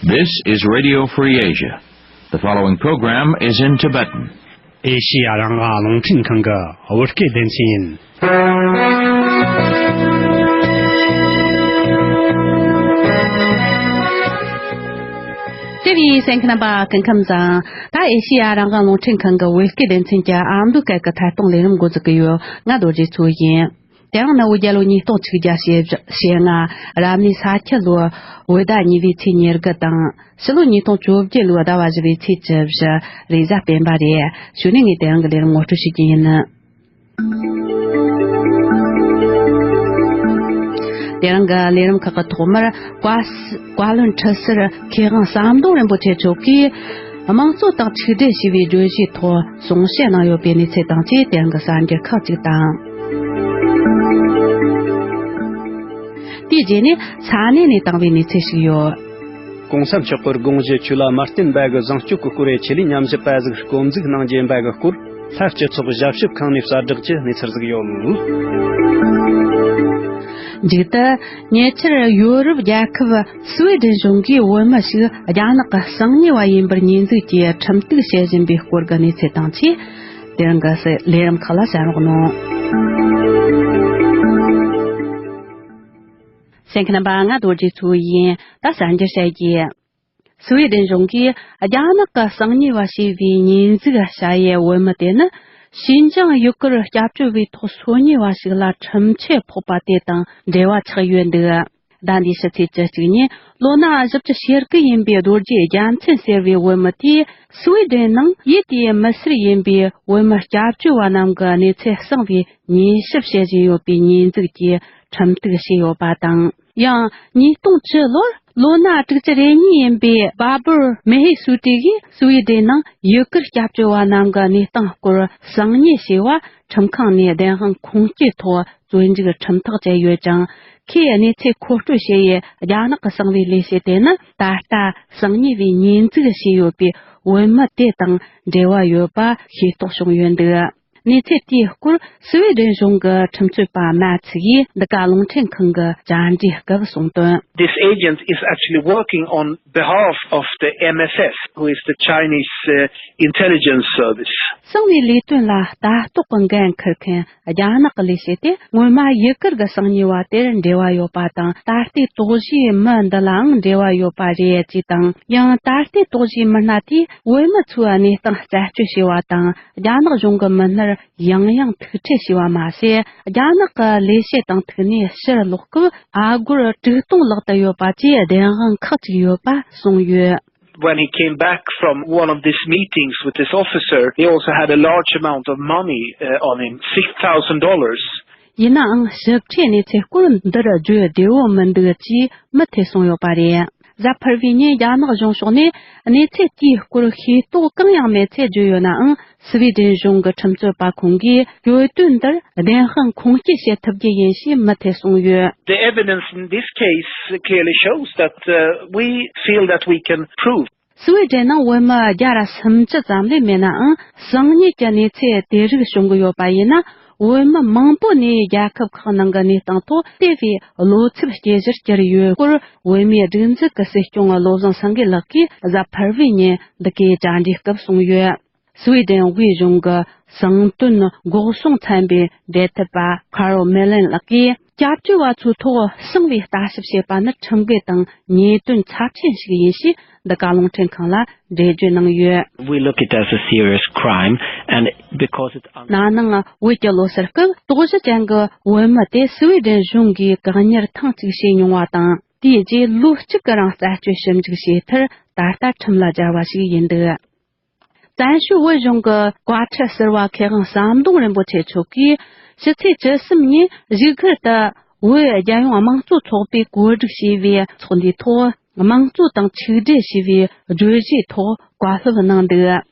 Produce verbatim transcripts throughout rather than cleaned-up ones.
This is Radio Free Asia. The following program is in Tibetan. ཨེ་ཤི་ཡ་རང་དབང་རླུང་འཕྲིན་ཁང་གི་བོད་སྐད་སྡེ་ཚན་ཡིན། དེ་བས་གསན་མཁན་རྣམ་པ་སྐུ་ཁམས་བཟང་། ད་ཨེ་ཤི་ཡ་རང་དབང་རླུང་འཕྲིན་ཁང་གི་བོད་སྐད་སྡེ་ཚན་གྱི་ཨ་མདོ་སྐད་ཀྱི་ཐད་གཏོང་ལས་རིམ་འགོ་འཛུགས་ཀྱི་ཡོད། ང་རྡོ་རྗེ་མཚོ་ཡིན། དེ་རིང་ནི་བོད་རྒྱལ་ལོ་ཉིས་སྟོང་ཆིག་བརྒྱ་ཞེ་ལྔ། རབ་གནས་ས་ཁྱི་ལོའི་བོད་ཟླ་གཉིས་པའི་ཚེས་ཉེར་དགུ་དང་། ཕྱི་ལོ་ཉིས་སྟོང་བཅོ་བརྒྱད་ལོའི་ཟླ་བ་བཞི་པའི་ཚེས་བཅུ་བཞི། རེས་གཟའ་སྤེན་པ་རེད། གཞུག་ནས་ངས་དེ་རིང་གི་ལས་རིམ་ངོ་སྤྲོད་ཞུ་རྒྱུ་ཡིན། དེ་རིང་གི་ལས་རིམ་ཁག་གི་ཐོག་མར་བཀའ་བཀའ་བློན་ཁྲི་ཟུར་མཁས་དབང་ཟམ་གདོང་རིན་པོ་ཆེ་མཆོག་གིས། དམངས་གཙོ་དང་ཆིག་སྒྲིལ་ཞེས་པའི་བརྗོད་གཞིའི་ཐོག་གསུང་བཤད་གནང་ཡོད་པའི་གནས་ཚུལ་དང་བཅས། དེ་རིང་གི་གསར་འགྱུར་ཁག་ཅིག་དང་། དེའི་རྗེས་ནས་ས་གནས་ནས་བཏང་བའི་གནས་ཚུལ་ཞིག་ཡོད། གོང་ས་མཆོག་གི་དགོངས་གཞི་ཆོས་ལ་མ་བརྟེན་པ་གི་བཟང་སྤྱོད་ཀྱི་སྐོར་ཆེད་ལས་ཉམས་ཞིབ་པ་ཟིག་སྐོང་འཛུགས་གནང་རྒྱུ་ཡིན་པ་གི་སྐོར། ལྷ་སྤྱི་ཚོགས་ཞབས་ཞུ་ཁང་ནས་གསལ་བསྒྲགས་ཀྱི་གནས་ཚུལ་ཟིག་ཡོད། མཇུག་ཏུ། ཉེ་ཆར་ཡོ་རོབ་རྒྱལ་ཁབ་སུ་ཝེ་ཌེན་གཞུང་གིས་བོད་མི་ཞིག་རྒྱ་ནག་གི་གསང་ཉུལ་བ་ཡིན་པར་ཉེས་འཛུགས་ཀྱིས་ཁྲིམས་གཏུག་བྱེད་བཞིན་པའི་སྐོར་གྱི་གནས་ཚུལ་དང་བཅས། དེ་རིང་གི་ལས་རིམ་ཁག་ལ་གསན་རོགས་གནང་། གསན་མཁན་རྣམ་པ། ང་རྡོ་རྗེ་མཚོ་ཡིན། ད་གསར་འགྱུར་བཤད་རྒྱུ། སུ་ཝེ་ཌེན་གཞུང་གིས་རྒྱ་ནག་གི་གསང་ཉུལ་བ་ཞེས་པའི་ཉེས་འཛུགས་བྱ་ཡུལ་བོད་མི་དེ་ནི། ཞིན་ཅང་ཡུ་གུར་སྐྱབས་བཅོལ་བའི་ཐོག་སོ་ཉུལ་བ་ཞིག་ལ་ཁྲིམས་ཆད་ཕོག་པ་དེ་དང་འབྲེལ་བ་ཆགས་ཡོད་འདུག་ཟླ་འདིའི་ཕྱི་ཚེས་བཅུ་གཅིག་ཉིན། ལོ་ན་བཞི་བཅུ་ཞེ་དགུ་ཡིན་པའི་རྡོ་རྗེ་རྒྱལ་མཚན་ཟེར་བའི་བོད་མི་དེས། སུ་ཝེ་ཌེན་ནང་ཡུལ་དེའི་མི་སེར་ཡིན་པའི་བོད་མི་སྐྱབས་བཅོལ་བ་རྣམས་ཀྱི་གནས་ཚུལ་གསང་བའི་ཉེས་ཞིབ་བྱེད་བཞིན་ཡོད་པའི་ཉེས་འཛུགས་ཀྱིས་ཁྲིམས་གཏུག་བྱས་ཡོད་པ་དང་། ཡང་། ཉིས་སྟོང་བཅུ་ལོར་ལོ་ན་དྲུག་ཅུ་རེ་གཉིས་ཡིན་པའི་བཱ་བུར་མེ་ཧེ་སུ་ཏི་གིས་སུ་ཝེ་ཌེན་ནང་ཡུ་གུར་སྐྱབས་བཅོལ་བ་རྣམས་ཀྱི་གནས་སྟངས་སྐོར་གསང་ཉུལ་བྱས་པ་ཁྲིམས་ཁང་ནས་བདེན་དཔང་ཁུངས་སྐྱེལ་ཐོག་བཙོན་འཇུག་ཁྲིམས་ཐག་བཅད་ཡོད་ཅིང་། ཁོས་གནས་ཚུལ་མཁོ་སྤྲོད་བྱས་ཡུལ་རྒྱ་ནག་གི་གསང་བའི་ལས་བྱེད་དེ་ནི། ད་ལྟ་གསང་ཉུལ་བའི་ཉེས་འཛུགས་བྱས་ཡོད་པའི་བོད་མི་དེ་དང་འབྲེལ་བ་ཡོད་པ་ཤེས་རྟོགས་བྱུང་ཡོད་འདུག་གནས་ཚུལ་དེའི་སྐོར་སུ་ཝེ་ཌེན་གཞུང་གི་ཁྲིམས་རྩོད་པ་མ་ཚིག་ཡིས་འདི་ག་རླུང་འཕྲིན་ཁང་གི་བཅར་འདྲིའི་སྐབས་གསུངས་དོན། This agent is actually working on behalf of the M S S, who is the Chinese, uh, intelligence service. གསང་བའི་ལས་དོན་ལ་ལྟ་རྟོག་གི་འགན་འཁུར་མཁན་རྒྱ་ནག་གི་ལས་བྱེད་དེ། སྔོན་མ་ཡུ་གུར་གྱི་གསང་ཉུལ་བ་དེར་འབྲེལ་བ་ཡོད་པ་དང་། ད་ལྟའི་དོགས་གཞིའི་མི་འདི་ལའང་འབྲེལ་བ་ཡོད་པ་རེད་ཅེས་དང་། ཡང་ད་ལྟའི་དོགས་གཞིའི་མི་སྣ་དེས་བོད་མི་ཚོའི་གནས་སྟངས་རྩད་གཅོད་བྱས་པ་དང་། རྒྱ་ནག་གཞུང་གི་མི་སྣར་ཡང་ཡང་ཐུག་འཕྲད་བྱས་པ་མ་ཟད། རྒྱ་ནག་གི་ལས་བྱེད་དང་ཐུག་ནས་ཕྱིར་ལོག་སྐབས་ཨ་སྒོར་དྲུག་སྟོང་ལག་ཏུ་ཡོད་པ་བཅས་བདེན་དཔང་ཁག་ཅིག་ཡོད་པ་གསུངས་ཡོད། When he came back from one of these meetings with this officer, he also had a large amount of money, uh, on him, six thousand dollars. ཡིན་ནའང་། ཞིབ་ཕྲའི་གནས་ཚུལ་སྐོར་འདིར་བརྗོད་བདེ་བོ་མི་འདུག་ཅེས་མུ་མཐུད་གསུངས་ཡོད་པ་རེད། གཟའ་ཕུར་བུའི་ཉིན་རྒྱ་ནག་གཞུང་ཕྱོགས་ནས་གནས་ཚུལ་དེའི་སྐོར་ཤེས་རྟོགས་གང་ཡང་མེད་ཚུལ་བརྗོད་ཡོད་ནའང་། སུ་ཝེ་ཌེན་གཞུང་གི་ཁྲིམས་རྩོད་པ་ཁོང་གིས་གྱོད་དོན་འདིར་བདེན་དཔང་ཁུངས་སྐྱེལ་བྱེད་ཐུབ་རྒྱུ་ཡིན་ཞེས་མུ་མཐུད་གསུངས་ཡོད། The evidence in this case clearly shows that, uh, we feel that we can prove. སུ་ཝེ་ཌེན་ནང་བོད་མི་བརྒྱ་ར་སུམ་ཅུ་ཙམ་ལས་མེད་ནའང་། གསང་ཉུལ་གྱི་གནས་ཚུལ་དེ་རིགས་བྱུང་གི་ཡོད་པ་ཡིན་ན། བོད་མི་མང་པོ་ནས་རྒྱལ་ཁབ་ཁག་ནང་གི་གནས་སྟངས་ཐོག་དེ་བས་བློ་འཚབ་སྐྱེ་གཞིར་གྱུར་ཡོད་སྐོར། བོད་མིའི་སྒྲིག་འཛུགས་ཀྱི་སྲིད་སྐྱོང་བློ་བཟང་སེང་གེ་ལགས་ཀྱིས་གཟའ་ཕུར་བུའི་ཉིན་འདི་གའི་བཅར་འདྲིའི་སྐབས་གསུངས་ཡོད། སུ་ཝེ་ཌེན་དབུས་གཞུང་གི་གསང་དོན་འགོག་སྲུང་ཚན་པའི་འབྲེལ་མཐུད་པ་ཁ་རོ་མེ་ལེན་ལགས་ཀྱིས། སྐྱབས་བཅོལ་བ་ཚོའི་ཐོག་གསང་བའི་ལྟ་ཞིབ་བྱེད་པ་ནི་ཁྲིམས་འགལ་དང་ཉེས་དོན་ཚབས་ཆེན་ཞིག་ཡིན་ཞེས་འདི་ག་རླུང་འཕྲིན་ཁང་ལ་འགྲེལ་བརྗོད་གནང་ཡོད། We look it as a serious crime, and because it's un- ན་ནིང་བོད་ཀྱི་ལོ་གསར་སྐབས་དོགས་གཞི་ཅན་གྱི་བོད་མི་དེ་སུ་ཝེ་ཌེན་གཞུང་གིས་བཀག་ཉར་ཐེངས་གཅིག་བྱས་མྱོང་བ་དང་། དེའི་རྗེས་ལོ་གཅིག་གི་རིང་རྩད་གཅོད་ཞིབ་འཇུག་བྱས་མཐར་ད་ལྟ་ཁྲིམས་ལ་སྦྱར་བ་ཞིག་ཡིན་འདུག་བཙན་བྱོལ་བོད་གཞུང་གི་བཀའ་ཁྲི་ཟུར་པ་མཁས་དབང་ཟམ་གདོང་རིན་པོ་ཆེ་མཆོག་གིས་ཕྱི་ཚེས་བཅུ་གསུམ་ཉིན་བཞུགས་སྒར་དུ་བོད་རྒྱལ་ཡོངས་དམངས་གཙོ་ཚོགས་པས་གོ་སྒྲིག་བྱས་པའི་ཚོགས་འདུའི་ཐོག་དམངས་གཙོ་དང་ཆིག་སྒྲིལ་ཞེས་པའི་བརྗོད་གཞིའི་ཐོག་བཀའ་སློབ་གནང་འདུག་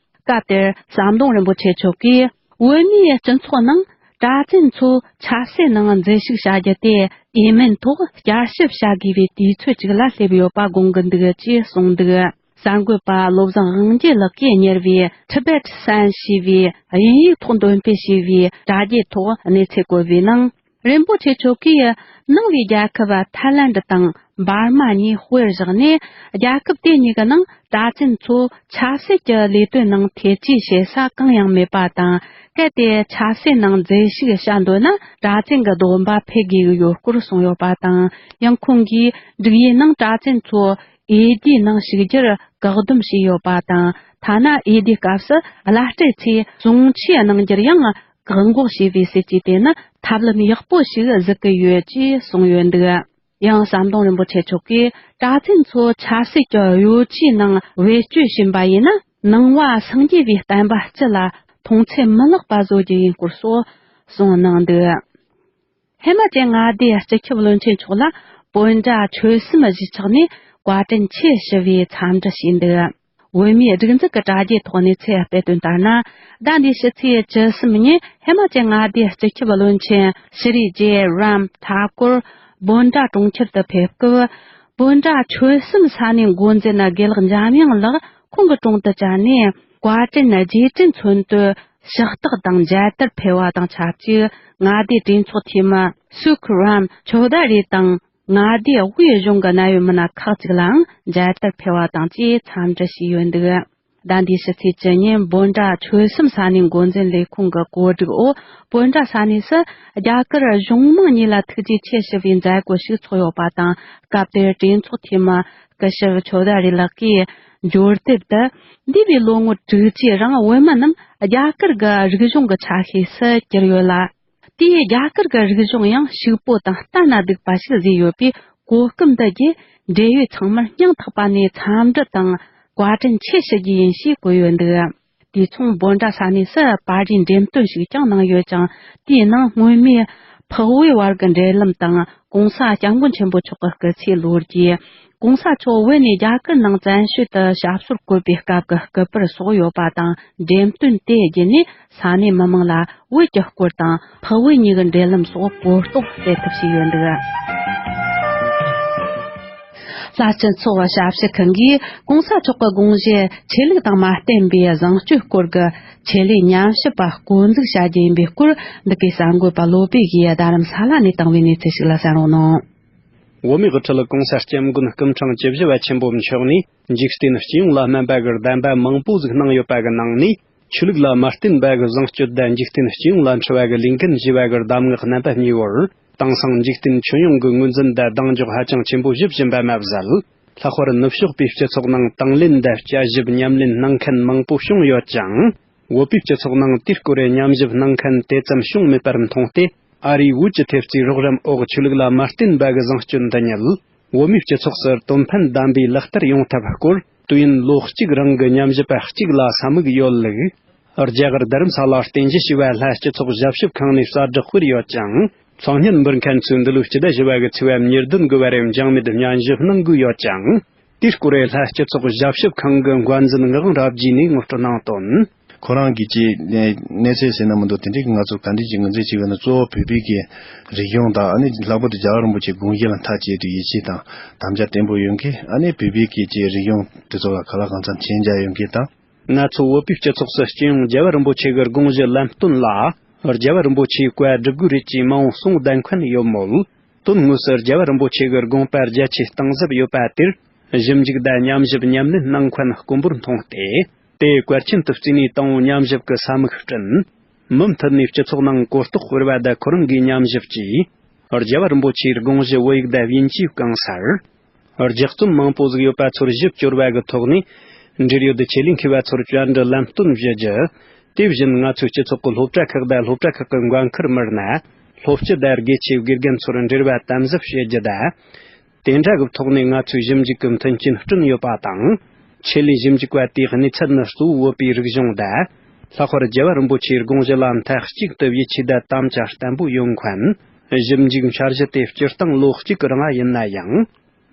སྐབས་དེར་ཟམ་གདོང་རིན་པོ་ཆེ་མཆོག་གིས། བོད་མིའི་སྤྱི་ཚོགས་ནང་གྲྭ་བཙུན་ཚོ་ཆབ་སྲིད་ནང་འཛུལ་ཞུགས་བྱ་རྒྱུ་དེ་འོས་མིན་ཐོག་བསྐྱར་ཞིབ་བྱ་དགོས་པའི་དུས་ཚོད་ཅིག་ལ་སླེབས་ཡོད་པ་དགོངས་ཀྱི་འདུག་ཅེས་གསུངས་འདུག་གསར་འགོད་པ་བློ་བཟང་དབང་རྒྱལ་ལགས་ཀྱིས་གཉེར་བའི་Tibet Sun ཞེས་པའི་དབྱིན་ཡིག་ཐོག་འདོན་སྤེལ་བྱས་པའི་དྲ་རྒྱའི་ཐོག་གནས་ཚུལ་བཀོད་པའི་ནང་། རིན་པོ་ཆེ་མཆོག་གིས་ནང་པའི་རྒྱལ་ཁབ་ཐའི་ལན་དུ་དང་འབར་མ་གཉིས་དཔེར་བཞག་ནས། རྒྱལ་ཁབ་དེ་གཉིས་ཀྱི་ནང་གྲྭ་བཙུན་ཚོ་ཆབ་སྲིད་ཀྱི་ལས་དོན་ནང་ཐེ་ཇུས་བྱེད་ས་གང་ཡང་མེད་པ་དང་། གལ་ཏེ་ཆབ་སྲིད་ནང་མཛེས་ཤུགས་བྱ་འདོད་ན། གྲྭ་བཙུན་གྱི་སྡོམ་པ་ཕུད་དགོས་ཀྱི་ཡོད་སྐོར་གསུངས་ཡོད་པ་དང་། ཡང་ཁོང་གིས་འབྲུག་ཡུལ་ནང་གྲྭ་བཙུན་ཚོ་འོས་བསྡུའི་ནང་ཞུགས་རྒྱུར་བཀག་སྡོམ་བྱས་ཡོད་པ་དང་། ཐ་ན་འོས་བསྡུའི་སྐབས་སུ་བླ་སྤྲུལ་ཚོས་གསུང་ཆོས་གནང་རྒྱུར་ཡང་བཀག་འགོག་བྱས་པའི་སྲིད་ཇུས་དེ་ནི་ཐབས་ལམ་ཡག་པོ་ཞིག་གཟིགས་ཀྱི་ཡོད་ཅེས་གསུངས་ཡོད་འདུག། ཡང་ཟམ་གདོང་རིན་པོ་ཆེ་མཆོག་གིས། གྲྭ་བཙུན་ཚོ་ཆབ་སྲིད་ཀྱི་གཡོ་ཇུས་ནང་བེད་སྤྱོད་བྱིན་པ་ཡིན་ན། ནང་པ་སངས་རྒྱས་པའི་བསྟན་པ་སྤྱི་ལ་མཐོང་ཚད་མི་ལེགས་པ་བཟོ་རྒྱུ་ཡིན་སྐོར་སོགས་གསུངས་གནང་འདུག། ཧི་མ་ཅལ་མངའ་སྡེའི་སྤྱི་ཁྱབ་བློན་ཆེན་མཆོག་ལ་བོད་འདྲ་ཆོལ་གསུམ་གཞིས་ཆགས་ནས་བཀའ་དྲིན་ཆེ་ཞུ་བའི་འཚམས་འདྲི་ཞུས་འདུག། བོད་མིའི་སྒྲིག་འཛུགས་ཀྱི་དྲ་རྒྱའི་ཐོག་གནས་ཚུལ་སྤེལ་དོན་ལྟར་ན། ཟླ་འདིའི་ཕྱི་ཚེས་བཅུ་གསུམ་ཉིན་ཧི་མ་ཅལ་མངའ་སྡེའི་སྤྱི་ཁྱབ་བློན་ཆེན་ཤྲི་ཇེ་རམ་ཐ་ཀོར་བོད་འདྲ་གྲོང་ཁྱེར་དུ་ཕེབས་སྐབས། བོད་འདྲ་ཆོལ་གསུམ་ས་གནས་འགོ་འཛིན་དགེ་ལགས་འཇམ་དབྱངས་ལགས་ཁོང་གི་དྲུང་དུ་བཅར་ནས། བཀའ་དྲིན་རྗེས་དྲན་མཚོན་དོན་ཕྱག་རྟགས་དང་མཇལ་དར་ཕུལ་བ་དང་ཆབས་ཅིག། མངའ་སྡེའི་གྲོས་ཚོགས་འཐུས་མི་སུ་ཁུ་རམ་ཆོ་དཱ་རི་དང་། མངའ་སྡེའི་དབུས་གཞུང་གི་གནད་ཡོད་མི་སྣ་ཁག་ཅིག་ལའང་མཇལ་དར་ཕུལ་བ་དང་བཅས་འཚམས་འདྲི་ཞུས་ཡོད་འདུག། ཟླ་འདིའི་ཕྱི་ཚེས་བཅུ་ཉིན་བོད་འདྲ་ཆོལ་གསུམ་ས་གནས་འགོ་འཛིན་ལས་ཁུངས་ཀྱི་གོ་སྒྲིག་འོག། བོད་འདྲ་ས་གནས་སུ་རྒྱ་གར་གཞུང་མང་གཉིས་ལ་ཐུགས་རྗེ་ཆེ་ཞུ་བའི་མཛད་སྒོ་ཞིག་ཚོགས་ཡོད་པ་དང་། སྐབས་དེར་གྲོས་ཚོགས་འཐུས་མི་སྐུ་ཞབས་ཆོ་དཱ་རི་ལགས་ཀྱིས། འབྱོར་དེབ་ཏུ། འདས་པའི་ལོ་ངོ་དྲུག་ཅུའི་རིང་བོད་མི་རྣམས་རྒྱ་གར་གྱི་རིག་གཞུང་གི་ཆ་ཤས་སུ་གྱུར་ཡོད་ལ། དེས་རྒྱ་གར་གྱི་རིག་གཞུང་ཡང་ཕྱུག་པོ་དང་ལྟ་ན་སྡུག་པ་ཞིག་བཟོས་ཡོད་པས། གོ་སྐབས་འདི་བརྒྱུད་འབྲེལ་ཡོད་ཚང་མར་སྙིང་ཐག་པ་ནས་འཚམས་འདྲི་དང་བཀའ་དྲིན་ཆེ་ཞུ་རྒྱུ་ཡིན་ཞེས་བཀོད་ཡོད་འདུག། དུས་མཚུངས་བོད་འདྲ་ས་གནས་སུ་པར་རིས་འགྲེམས་སྟོན་ཞིག་ཀྱང་གནང་ཡོད་ཅིང་། དེའི་ནང་སྔོན་མའི་འཕགས་བོད་བར་གྱི་འབྲེལ་ལམ་དང་། གོང་ས་སྐྱབས་མགོན་ཆེན་པོ་མཆོག་གི་སྐུ་ཚེའི་ལོ་རྒྱུས། གོང་ས་མཆོག་བོད་ནས་རྒྱ་གར་ནང་བཙན་བྱོལ་དུ་ཞབས་སོར་བཀོད་པའི་སྐབས་ཀྱི་སྐུ་པར་སོགས་ཡོད་པ་དང་། འགྲེམས་སྟོན་དེ་བརྒྱུད་ནས་ས་གནས་མི་མང་ལ་བོད་ཀྱི་སྐོར་དང་འཕགས་བོད་གཉིས་ཀྱི་འབྲེལ་ལམ་སོགས་གོ་རྟོགས་སྤེལ་ཐབས་བྱས་ཡོད་འདུག། ལྷ་སྤྱི་ཚོགས་ཞབས་ཞུ་ཁང་གིས་གོང་ས་མཆོག་གི་དགོངས་གཞི་ཆོས་ལུགས་དང་མ་བརྟེན་པའི་བཟང་སྤྱོད་སྐོར་གྱི་ཆེད་ལས་ཉམས་ཞིབ་པ་བསྐོ་འཛུགས་བྱ་རྒྱུ་ཡིན་པའི་སྐོར། འདི་གའི་གསར་འགོད་པ་བློ་བྷེ་གིས་རྡ་རམ་ས་ལ་ནས་བཏང་བའི་གནས་ཚུལ་ཞིག་ལ་གསན་རོགས་གནང་། བོད་མིའི་དབུ་ཁྲིད་གོང་ས་སྐྱབས་མགོན་སྐུ་ཕྲེང་བཅུ་བཞི་པ་ཆེན་པོ་མཆོག་ནས་འཇིག་རྟེན་སྤྱི་ཡོངས་ལ་སྨན་པ་གི་གདམས་པ་མང་པོ་ཟིག་གནང་ཡོད་པ་གི་ནང་ནས། ཆོས་ལུགས་ལ་མ་བརྟེན་པ་གི་བཟང་སྤྱོད་དང་འཇིག་རྟེན་སྤྱི་ཡོངས་ལ་འཁྲི་བ་གི་ལས་འགན་ཞེས་པ་གི་གདམས་ངག་རྣམ་པ་གཉིས་བར། དེང་སང་འཇིག་རྟེན་ཁྱོན་ཡོངས་ཀྱི་ངོས་འཛིན་དང་གདེང་འཇོག་ཧ་ཅང་ཆེན་པོ་ཞིག་བྱེད་བཞིན་པ་མ་ཟད། ལྷག་པར་ནུབ་ཕྱོགས་པའི་སྤྱི་ཚོགས་ནང་དང་ལེན་དང་དཔྱད་ཞིབ་ཉམས་ལེན་གནང་མཁན་མང་པོ་བྱུང་ཡོད་ཅིང་། བོད་པའི་སྤྱི་ཚོགས་ནང་དེའི་སྐོར་ཉམས་ཞིབ་གནང་མཁན་དེ་ཙམ་བྱུང་མེད་པར་མཐོང་སྟེ། ཨ་རིའི་བོད་ཀྱི་ཐེབས་རྩའི་རོགས་རམ་འོག་ཆོས་ལུགས་ལ་མ་བརྟེན་པ་གི་བཟང་སྤྱོད་འདི་ཉིད། བོད་མིའི་སྤྱི་ཚོགས་སུ་དོན་ཕན་ལྡན་པའི་ལག་བསྟར་ཡོང་ཐབས་སྐོར། དུས་ཡུན་ལོ་གཅིག་རིང་གི་ཉམས་ཞིབ་པ་གཅིག་ལ་ས་མིག་ཡོད་ལུགས། རྒྱ་གར་རྡ་རམ་ས་ལ་རྟེན་གཞི་བྱས་པ་ལྷ་སྤྱི་ཚོགས་ཞབས་ཞུ་ཁང་ནས་གསལ་བསྒྲགས་སྤེལ་ཡོད་ཅིང་། འཚོ་བརྙན་འབུལ་མཁན་ཚོས་འདི་ལོའི་སྤྱི་ཟླ་བཞི་པ་གི་ཚེས་པ་ཉེར་བདུན་གི་བར་འཇང་མེད་སྙན་ཞུ་གནང་དགོས་ཡོད་ཅིང་། དེའི་སྐོར་ལྷ་སྤྱི་ཚོགས་ཞབས་ཞུ་ཁང་གི་འགོ་འཛིན་ངག་དབང་རབ་རྒྱས་ནས་ངོ་སྤྲོད་གནང་དོན། ཁོ་རང་གིས་ཀྱི་གནས་ཚུལ་ཟེར་ན་མི་འདུག། དེ་འདྲའི་ང་ཚོ་ག་འདྲ་ཅིག་ངོས་འཛིན་བྱེད་དགོས་ན། གཙོ་བོ་བོད་པའི་གི་རིག་གཞུང་དང་། ཨ་ནི་ལྷག་པར་དུ་རྒྱལ་བ་རིན་པོ་ཆེའི་དགོངས་གཞི་ལ་མཐའ་གཅིག་ཏུ་ཡིད་ཆེས་དང་དམ་བཅའ་བརྟན་པོ་ཡོད་མཁན། ཨ་ནི་བོད་པའི་གི་ཀྱི་རིག་གཞུང་དེ་ཚོ་ལ་ག་ལ་གང་འཚམ་མཁྱེན་རྒྱ་ཡོད་མཁན་དང་། ང་ཚོ་བོད་པའི་སྤྱི་ཚོགས་སུ་སྤྱི་ཡོངས་རྒྱལ་བ་རིན་པོ་ཆེ་གི་དགོངས་གཞི་ལམ་སྟོན་ལ་རྒྱལ་བ་རིན་པོ་ཆེའི་བཀའ་སྒྲུབ་དགོས་རེད་ཅེས་མང་བོ་གསུངས་བསྡད་མཁན་ཡོད་མོད། དོན་དངོས་སུ་རྒྱལ་བ་རིན་པོ་ཆེ་གི་དགོངས་པ་རྒྱ་ཆེ་གཏིང་ཟབ་ཡོད་པ་དེར། ཞིབ་འཇུག་དང་ཉམས་ཞིབ་ཉམས་ལེན་གནང་མཁན་དཀོན་པོར་མཐོང་སྟེ། དེ་གལ་ཆེན་དུ་བརྩིས་ནས་དང་པོ་ཉམས་ཞིབ་ཀྱི་ས་མིག་བསྐྲུན། མུ་མཐུད་ནས་སྤྱི་ཚོགས་ནང་གོ་རྟོགས་སྤེལ་བ་དང་། ཁོ་རང་གིས་ཉམས་ཞིབ་ཀྱིས་རྒྱལ་བ་རིན་པོ་ཆེའི་དགོངས་གཞི་བོད་ཡིག་དང་དབྱིན་ཇིའི་གང་སར་ལྗགས་རྩོམ་མང་པོ་ཟིག་ཡོད་པ་ཚོར་ཞིབ་བསྐྱོར་བ་གི་ཐོག་ནས། འབྲེལ་ཡོད་ཆེད་ལས་མཁས་པ་ཚོར་བཅར་འདྲི་ལམ་སྟོན་ཞུ་རྒྱུ། དེ་བཞིན་ང་ཚོའི་སྤྱི་ཚོགས་ཀྱི་སློབ་གྲྭ་ཁག་དང་སློབ་གྲྭ་ཁག་གི་འགན་འཁུར་མི་སྣ། སློབ་སྤྱི་དང་དགེ་ཆེ་དགེ་རྒན་ཚོར་འབྲེལ་བ་དམ་ཟབ་བྱེད་རྒྱུ་དང་། དེ་འདྲ་གི་ཐོག་ནས་ང་ཚོས་ཞིབ་འཇུག་གི་མཐུན་རྐྱེན་བསྐྲུན་ཡོད་པ་དང་། ཆེད་ལས་ཞིབ་འཇུག་པ་དེའི་གནས་ཚད་ནི་གཙོ་བོ་བོད་པའི་རིག་གཞུང་དང་། ལྷག་པར་རྒྱལ་བ་རིན་པོ་ཆེའི་དགོངས་གཞི་ལ་མཐའ་གཅིག་ཏུ་ཡིད་ཆེས་དང་དམ་བཅའ་བརྟན་པོ་ཡོད་མཁན། ཞིབ་འཇུག་འཆར་གཞི་དེ་སྤྱིར་བཏང་ལོ་གཅིག་གི་རིང་ཡིན་ན་ཡང་།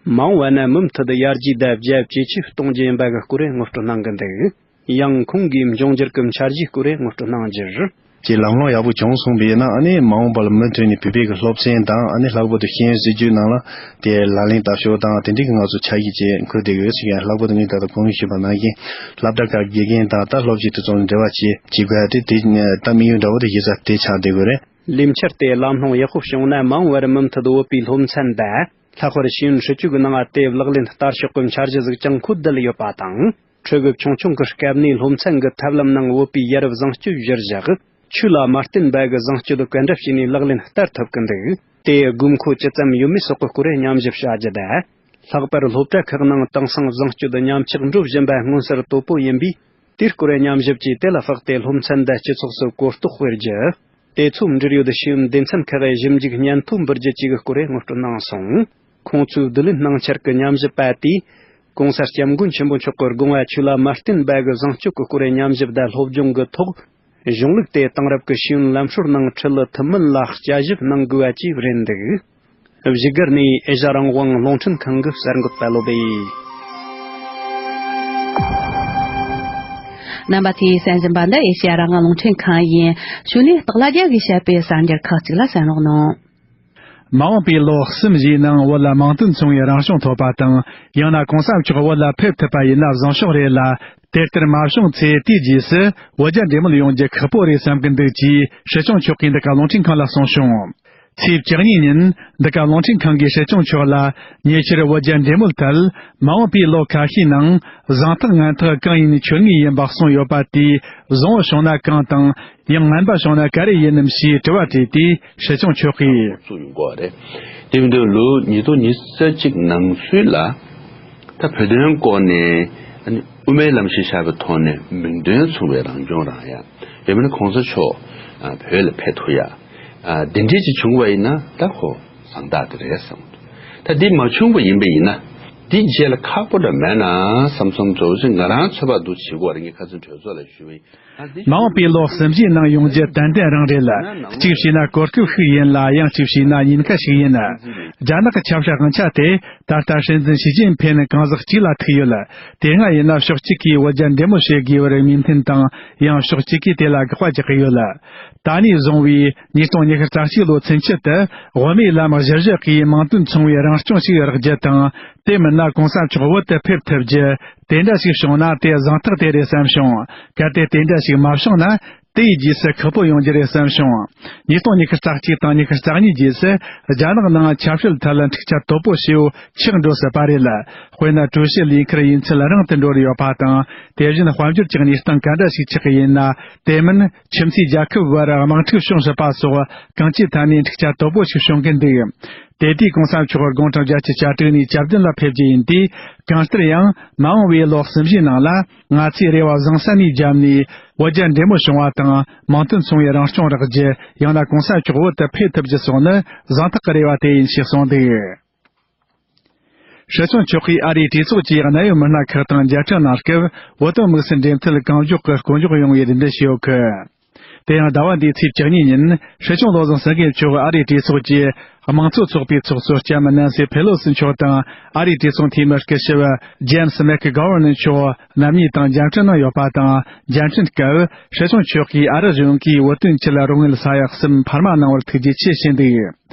མ་འོངས་པ་ན་མུ་མཐུད་ཡར་རྒྱས་དང་རྒྱ་ཇེ་ཆེ་གཏོང་རྒྱུ་ཡིན་པ་གི་སྐོར་ངོ་སྤྲོད་གནང་གི་འདུག། ཡང་ཁོང་གིས་འབྱུང་འགྱུར་གྱི་འཆར་གཞིའི་སྐོར་ངོ་སྤྲོད་གནང་རྒྱུར། ཀྱི་ལམ་ལྷོང་ཡག་པོ་བྱུང་སོང་བས་ན། ཨ་ནི་མ་འོངས་པ་ལ་མུ་མཐུད་ནས་བོད་པའི་གི་སློབ་ཚན་དང་། ཨ་ནི་ལྷག་པར་དུ་ཤེས་ཡོན་སྲིད་བྱུས་ནང་ལ་དེ་ལག་ལེན་བསྟར་ཕྱོགས་དང་། དེ་འདྲའི་གི་ང་ཚོ་ཆ་ཤས་ཅིག་འཁུར་བསྡད་ཡོད་ཟེར་མཁན། ལྷག་པར་དུ་ངས་ད་ལྟ་གོང་ཞུས་པ་ནང་བཞིན་སློབ་གྲྭ་ཁག་དགེ་རྒན་དང་། ད་སློབ་སྤྱི་དེ་ཚོ་ལ་འབྲེལ་བ་བྱེད་བྱེད་དགོས་ཡ་དེ། དེ་ད་དམིགས་ཡུལ་འདྲ་བོ་དེ་གཞི་རྩ་དེ་ཆགས་བསྡད་དགོས་རེད། ལས་འཆར་དེ་ལམ་ལྷོང་ཡག་པོ་བྱུང་ན། མ་འོངས་པར་མུ་མཐུད་བོད་པའི་སློབ་ཚན་འདི་ལྷག་པར་ཤེས་ཡོན་སྲིད་ཇུས་ཀྱི་ནང་དེ་ལག་ལེན་བསྟར་ཕྱོགས་ཀྱི་འཆར་གཞི་ཟིག་ཀྱང་འཁོད་བསྡད་ཡོད་པ་དང་། ཁྲོད་དགོས་ཆུང་ཆུང་གི་སྐབས་ནས་སློབ་ཚན་གྱི་ཐབས་ལམ་ནང་བོད་པའི་ཡ་རབས་བཟང་སྤྱོད་གཞིར་བཞག་ཆོས་ལ་མ་བརྟེན་པ་གི་བཟང་སྤྱོད་ག་འདྲ་བྱས་ནས་ལག་ལེན་བསྟར་ཐུབ་ཀྱི་འདུག་དེའི་དགོས་མཁོ་ཇི་ཙམ་ཡོད་མེད་སོགས་ཀྱི་སྐོར་མཉམ་ཞིབ་བྱ་རྒྱུ་དང་། ལྷག་པར་སློབ་གྲྭ་ཁག་ནང་དེང་སང་བཟང་སྤྱོད་ཉམས་ཆག་འགྲོ་བཞིན་པ་མངོན་གསལ་དོད་པོ་ཡིན་པས། དེའི་སྐོར་མཉམ་ཞིབ་ཀྱིས་དེ་ལ་དཔགས་ཏེ་སློབ་ཚན་འདི་སྤྱི་ཚོགས་སུ་གོ་རྟོགས་སྤེལ་རྒྱུ། དེ་ཚོའི་འབྲེལ་ཡོད་ཤེས་ཡོན་སྡེ་ཚན་ཁག་གི་ཞིབ་འཇུག་སྙན་ཐོ་འབུལ་རྒྱུ་བཅས་ཀྱི་སྐོར་ངོ་སྤྲོད་གནང་སོང་། ཁོང་ཚོའི་བསྡུ་ལེན་གནང་འཆར་གྱི་མཉམ་ཞིབ་པ་དེས། ྋགོང་ས་ྋསྐྱབས་མགོན་ཆེན་པོ་མཆོག་གི་དགོངས་པ་ཆོས་ལ་མ་བརྟེན་པ་གི་བཟང་སྤྱོད་ཀྱི་སྐོར་མཉམ་ཞིབ་དང་སློབ་སྦྱོང་གི་ཐོག་གཞུང་ལུགས་དེ་དེང་རབས་ཀྱི་ཤེས་ཡོན་ལམ་སྲོལ་ནང་ཁྲིད་ཐུབ་མིན་ལ་དཔྱད་ཞིབ་གནང་དགོས་པ་བཅས་རེད་འདུག་བཞུགས་སྒར་ནས་ཨེ་ཤ་རང་དབང་རླུང་འཕྲིན་ཁང་གི་གསར་འགོད་པ་བློ་བྷེ། རྣམ་པ་ཚོས་གསན་བཞིན་པ་འདི་ཨེ་ཤ་རང་དབང་རླུང་འཕྲིན་ཁང་ཡིན། གཞུག་ནས་སྟག་ལྷ་རྒྱལ་གྱིས་བཤད་པའི་གསར་འགྱུར་ཁག་ཅིག་ལ་གསན་རོགས་གནང་། མ་འོངས་པའི་ལོ་གསུམ་བཞིའི་ནང་བོད་ལ་དམངས་དོན་མཚུངས་པའི་རང་སྐྱོང་ཐོབ་པ་དང་། ཡང་ན་གོང་ས་མཆོག་བོད་ལ་ཕེབས་ཐུབ་པ་ཡིན་ན་བཟང་ཕྱོགས་རེད་ལ། དེ་ལྟར་མ་བྱུང་ཚེ་དེའི་རྗེས་སུ་བོད་རྒྱ་འབྲེལ་མོལ་ཡོང་རྒྱུ་ཁག་པོ་རེད་བསམ་གྱི་འདུག་ཅེས་སྲིད་སྐྱོང་མཆོག་གིས་འདི་ག་རླུང་འཕྲིན་ཁང་ལ་གསུངས་བྱུང་། ཚེས་བཅུ་གཉིས་ཉིན་འདི་ག་རླུང་འཕྲིན་ཁང་གིས་སྲིད་སྐྱོང་མཆོག་ལ། ཉེ་ཆར་བོད་རྒྱ་འབྲེལ་མོལ་ཐད། མ་འོངས་པའི་ལོ་ཁ་ཤས་ནང་བཟང་ཐག་ངན་ཐག་གང་ཡིན་མཆོད་ངེས་ཡིན་པ་གསུངས་ཡོད་པ་དེས་བཟང་བོ་བྱུང་ན་གང་དང་། ཡང་ངན་པ་བྱུང་ན་ག་རེ་ཡིན་ནམ་ཞེས་དྲི་བ་དྲིས་ཏེ། སྲིད་སྐྱོང་མཆོག་གིས། བཙུགས་ཡོང་གི་ཡོད་རེད། དེ་མིན་དུ་ལོ་ཉིས་སྟོང་ཉི་ཤུ་རྩ་གཅིག་ནང་ཚུད་ལ། ད་བོད་དོན་སྐོར་ནས་ཨ་ནི་དབུ་མའི་ལམ་ཞིག་བཞག་པའི་ཐོག་ནས་མིང་དོན་མཚུངས་པའི་རང་སྐྱོང་རང་ཡ། ཡང་མིན་ན་གོང་ས་མཆོག་ཨ་བོད་ལ་ཕེབས་ཐུབ་ཡ། ཨ་དེ་འདྲས་ཅིག་བྱུང་བ་ཡིན་ན་ད་ཁོ་བཟང་རྟགས་དེ་རེད་བསམ། ད་འདི་མ་བྱུང་བ་ཡིན་པ་ཡིན་ན། འདི་རྗེས་ལ་ཁག་པོ་འདྲ་མེད་ན་བསམ་བསམ་ཚོར་ཅིག་ང་རང་ཚོད་དཔག་འདུག་བྱེད་དགོས་རེད། ངས་ཁ་སང་གྲོས་ཚོགས་ལ་ཞུས་པ་ཡིན། མ་འོངས་པའི་ལོ་གསུམ་བཞིའི་ནང་ཡོང་རྒྱུ་ཏན་ཏན་རང་རེད་ལ། གཅིག་བྱས་ན་གོ་སྐབས་ཤིག་ཡིན་ལ། ཡང་གཅིག་བྱས་ན་ཉེན་ཁ་ཞིག་ཡིན། རྒྱ་ནག་གི་ཆབ་སྲིད་དབང་ཆ་དེ་ད་ལྟ་སྲིད་འཛིན་ཞི་ཅིན་ཕིན་གང་ཟག་གཅིག་ལ་ཐུག་ཡོད། དེ་སྔ་ཡིན་ན་ཕྱོགས་གཅིག་གིས་བོད་རྒྱ་འབྲེལ་མོལ་བྱེད་དགོས་པར་མོས་མཐུན་དང་། ཡང་ཕྱོགས་གཅིག་གིས་དེ་ལ་དགག་པ་རྒྱག་གི་ཡོད། ད་ནས་བཟུང་བའི་ཉིས་སྟོང་ཉི་ཤུ་རྩ་གཅིག་ལོ་ཚུན་ཆད་དུ་དབུ་མའི་ལམ་གཞིར་བཞག་གིས་དམངས་དོན་མཚུངས་པའི་རང་སྐྱོང་ཞིག་རག་རྒྱུ་དང་། དེ་མིན་ན་གོང་ས་མཆོག་བོད་དུ་ཕེབས་ཐུབ་རྒྱུ། དེ་འདྲ་ཞིག་བྱུང་ན་དེ་གཟེངས་རྟགས་དེ་རེད་བསམ་བྱུང་། གལ་ཏེ་དེ་འདྲ་ཞིག་མ་བྱུང་ན། དེའི་རྗེས་སུ་ཁག་པོ་ཡོང་རྒྱུ་རེད་བསམ་བྱུང་། ཉིས་སྟོང་ཉི་ཤུ་རྩ་གཅིག་དང་ཉི་ཤུ་རྩ་གཉིས་རྗེས་སུ་རྒྱ་ནག་ནང་ཆབ་སྲིད་ཐད་ལ་འཁྲུག་ཆ་དོད་པོ་ཞེ་པོ་ཆགས་འགྲོ་སྲིད་པ་རེད། དཔེར་ན་ཀྲུའུ་ཞི་ལས་འཁུར་ཡུན་ཚད་རིང་དུ་འགྲོ་རེ་ཡོད་པ་དང་། དེ་བཞིན་དཔལ་འབྱོར་གྱི་གནས་སྟངས་ག་འདྲ་ཞིག་ཆགས་ཀྱི་ཡིན་ན། དེ་མིན་ཁྱིམ་མཚེས་རྒྱལ་ཁབ་བར་དམག་འཁྲུག་བྱུང་སྲིད་པ་སོགས་གང་ཅིའི་ཐད་ནས་འཁྲུག་ཆ་དོད་པོ་ཞིག་བྱུང་གི་འདུག་དེ་དུས་གོང་ས་མཆོག་དགུང་གྲངས་བརྒྱད་ཅུ་གྱ་དྲུག་ནས་གྱ་བདུན་ལ་ཕེབས་རྒྱུ་ཡིན་དུས། གང་ལྟར་ཡང་མ་འོངས་པའི་ལོ་གསུམ་བཞིའི་ནང་ལ་ང་ཚོས་རེ་བ་བཟང་ས་ནས་བརྒྱབ་ནས་བོད་རྒྱ་འབྲེལ་མོལ་བྱུང་བ་དང་། དམངས་དོན་མཚུངས་པའི་རང་སྐྱོང་རག་རྒྱུ། ཡང་ན་གོང་ས་མཆོག་བོད་དུ་ཕེབས་ཐུབ་རྒྱུ་སོགས་ནི་གཟེངས་རྟགས་ཀྱི་རེ་བ་དེ་ཡིན་ཞེས་གསུངས་འདུག་སྲིད་སྐྱོང་མཆོག་གིས་ཨ་རིའི་གྲོས་ཚོགས་ཀྱི་གནད་ཡོད་མི་སྣ་ཁག་དང་མཇལ་འཕྲད་གནང་སྐབས། བོད་དོན་དམིགས་བསལ་འབྲེལ་མཐུད་གང་མགྱོགས་ཀྱི་སྐོར་འཇོག་ཡོང་བའི་རེ་འདུན་ཞུས་ཡོད་སྐད། དེ་ཡང་ཟླ་བ་འདིའི་ཚེས་བཅུ་གཉིས་ཉིན་སྲིད་སྐྱོང་བློ་བཟང་སེང་གེ་མཆོག་ཨ་རིའི་གྲོས་ཚོགས་ཀྱི་དམངས་གཙོ་ཚོགས་པའི་ཚོགས་གཙོ་ལྕམ་ནན་སི་ཕེ་ལོ་སི་མཆོག་དང་། ཨ་རིའི་གྲོས་ཚོགས་འཐུས་མི་སྐུ་ཞབས་ཇེམ་སི་མེག་གྷོ་ཝར་ནི་མཆོག་རྣམ་གཉིས་དང་མཇལ་འཕྲད་གནང་ཡོད་པ་དང་། མཇལ་འཕྲད་སྐབས་སྲིད་སྐྱོང་མཆོག་གིས་ཨ་རི་གཞུང་གིས་བོད་དོན་ཆེད་རོགས་དངུལ་ས་ཡ་གསུམ་འཕར་མ་གནང་བར་ཐུགས་རྗེ་ཆེ་ཞུས་འདུག་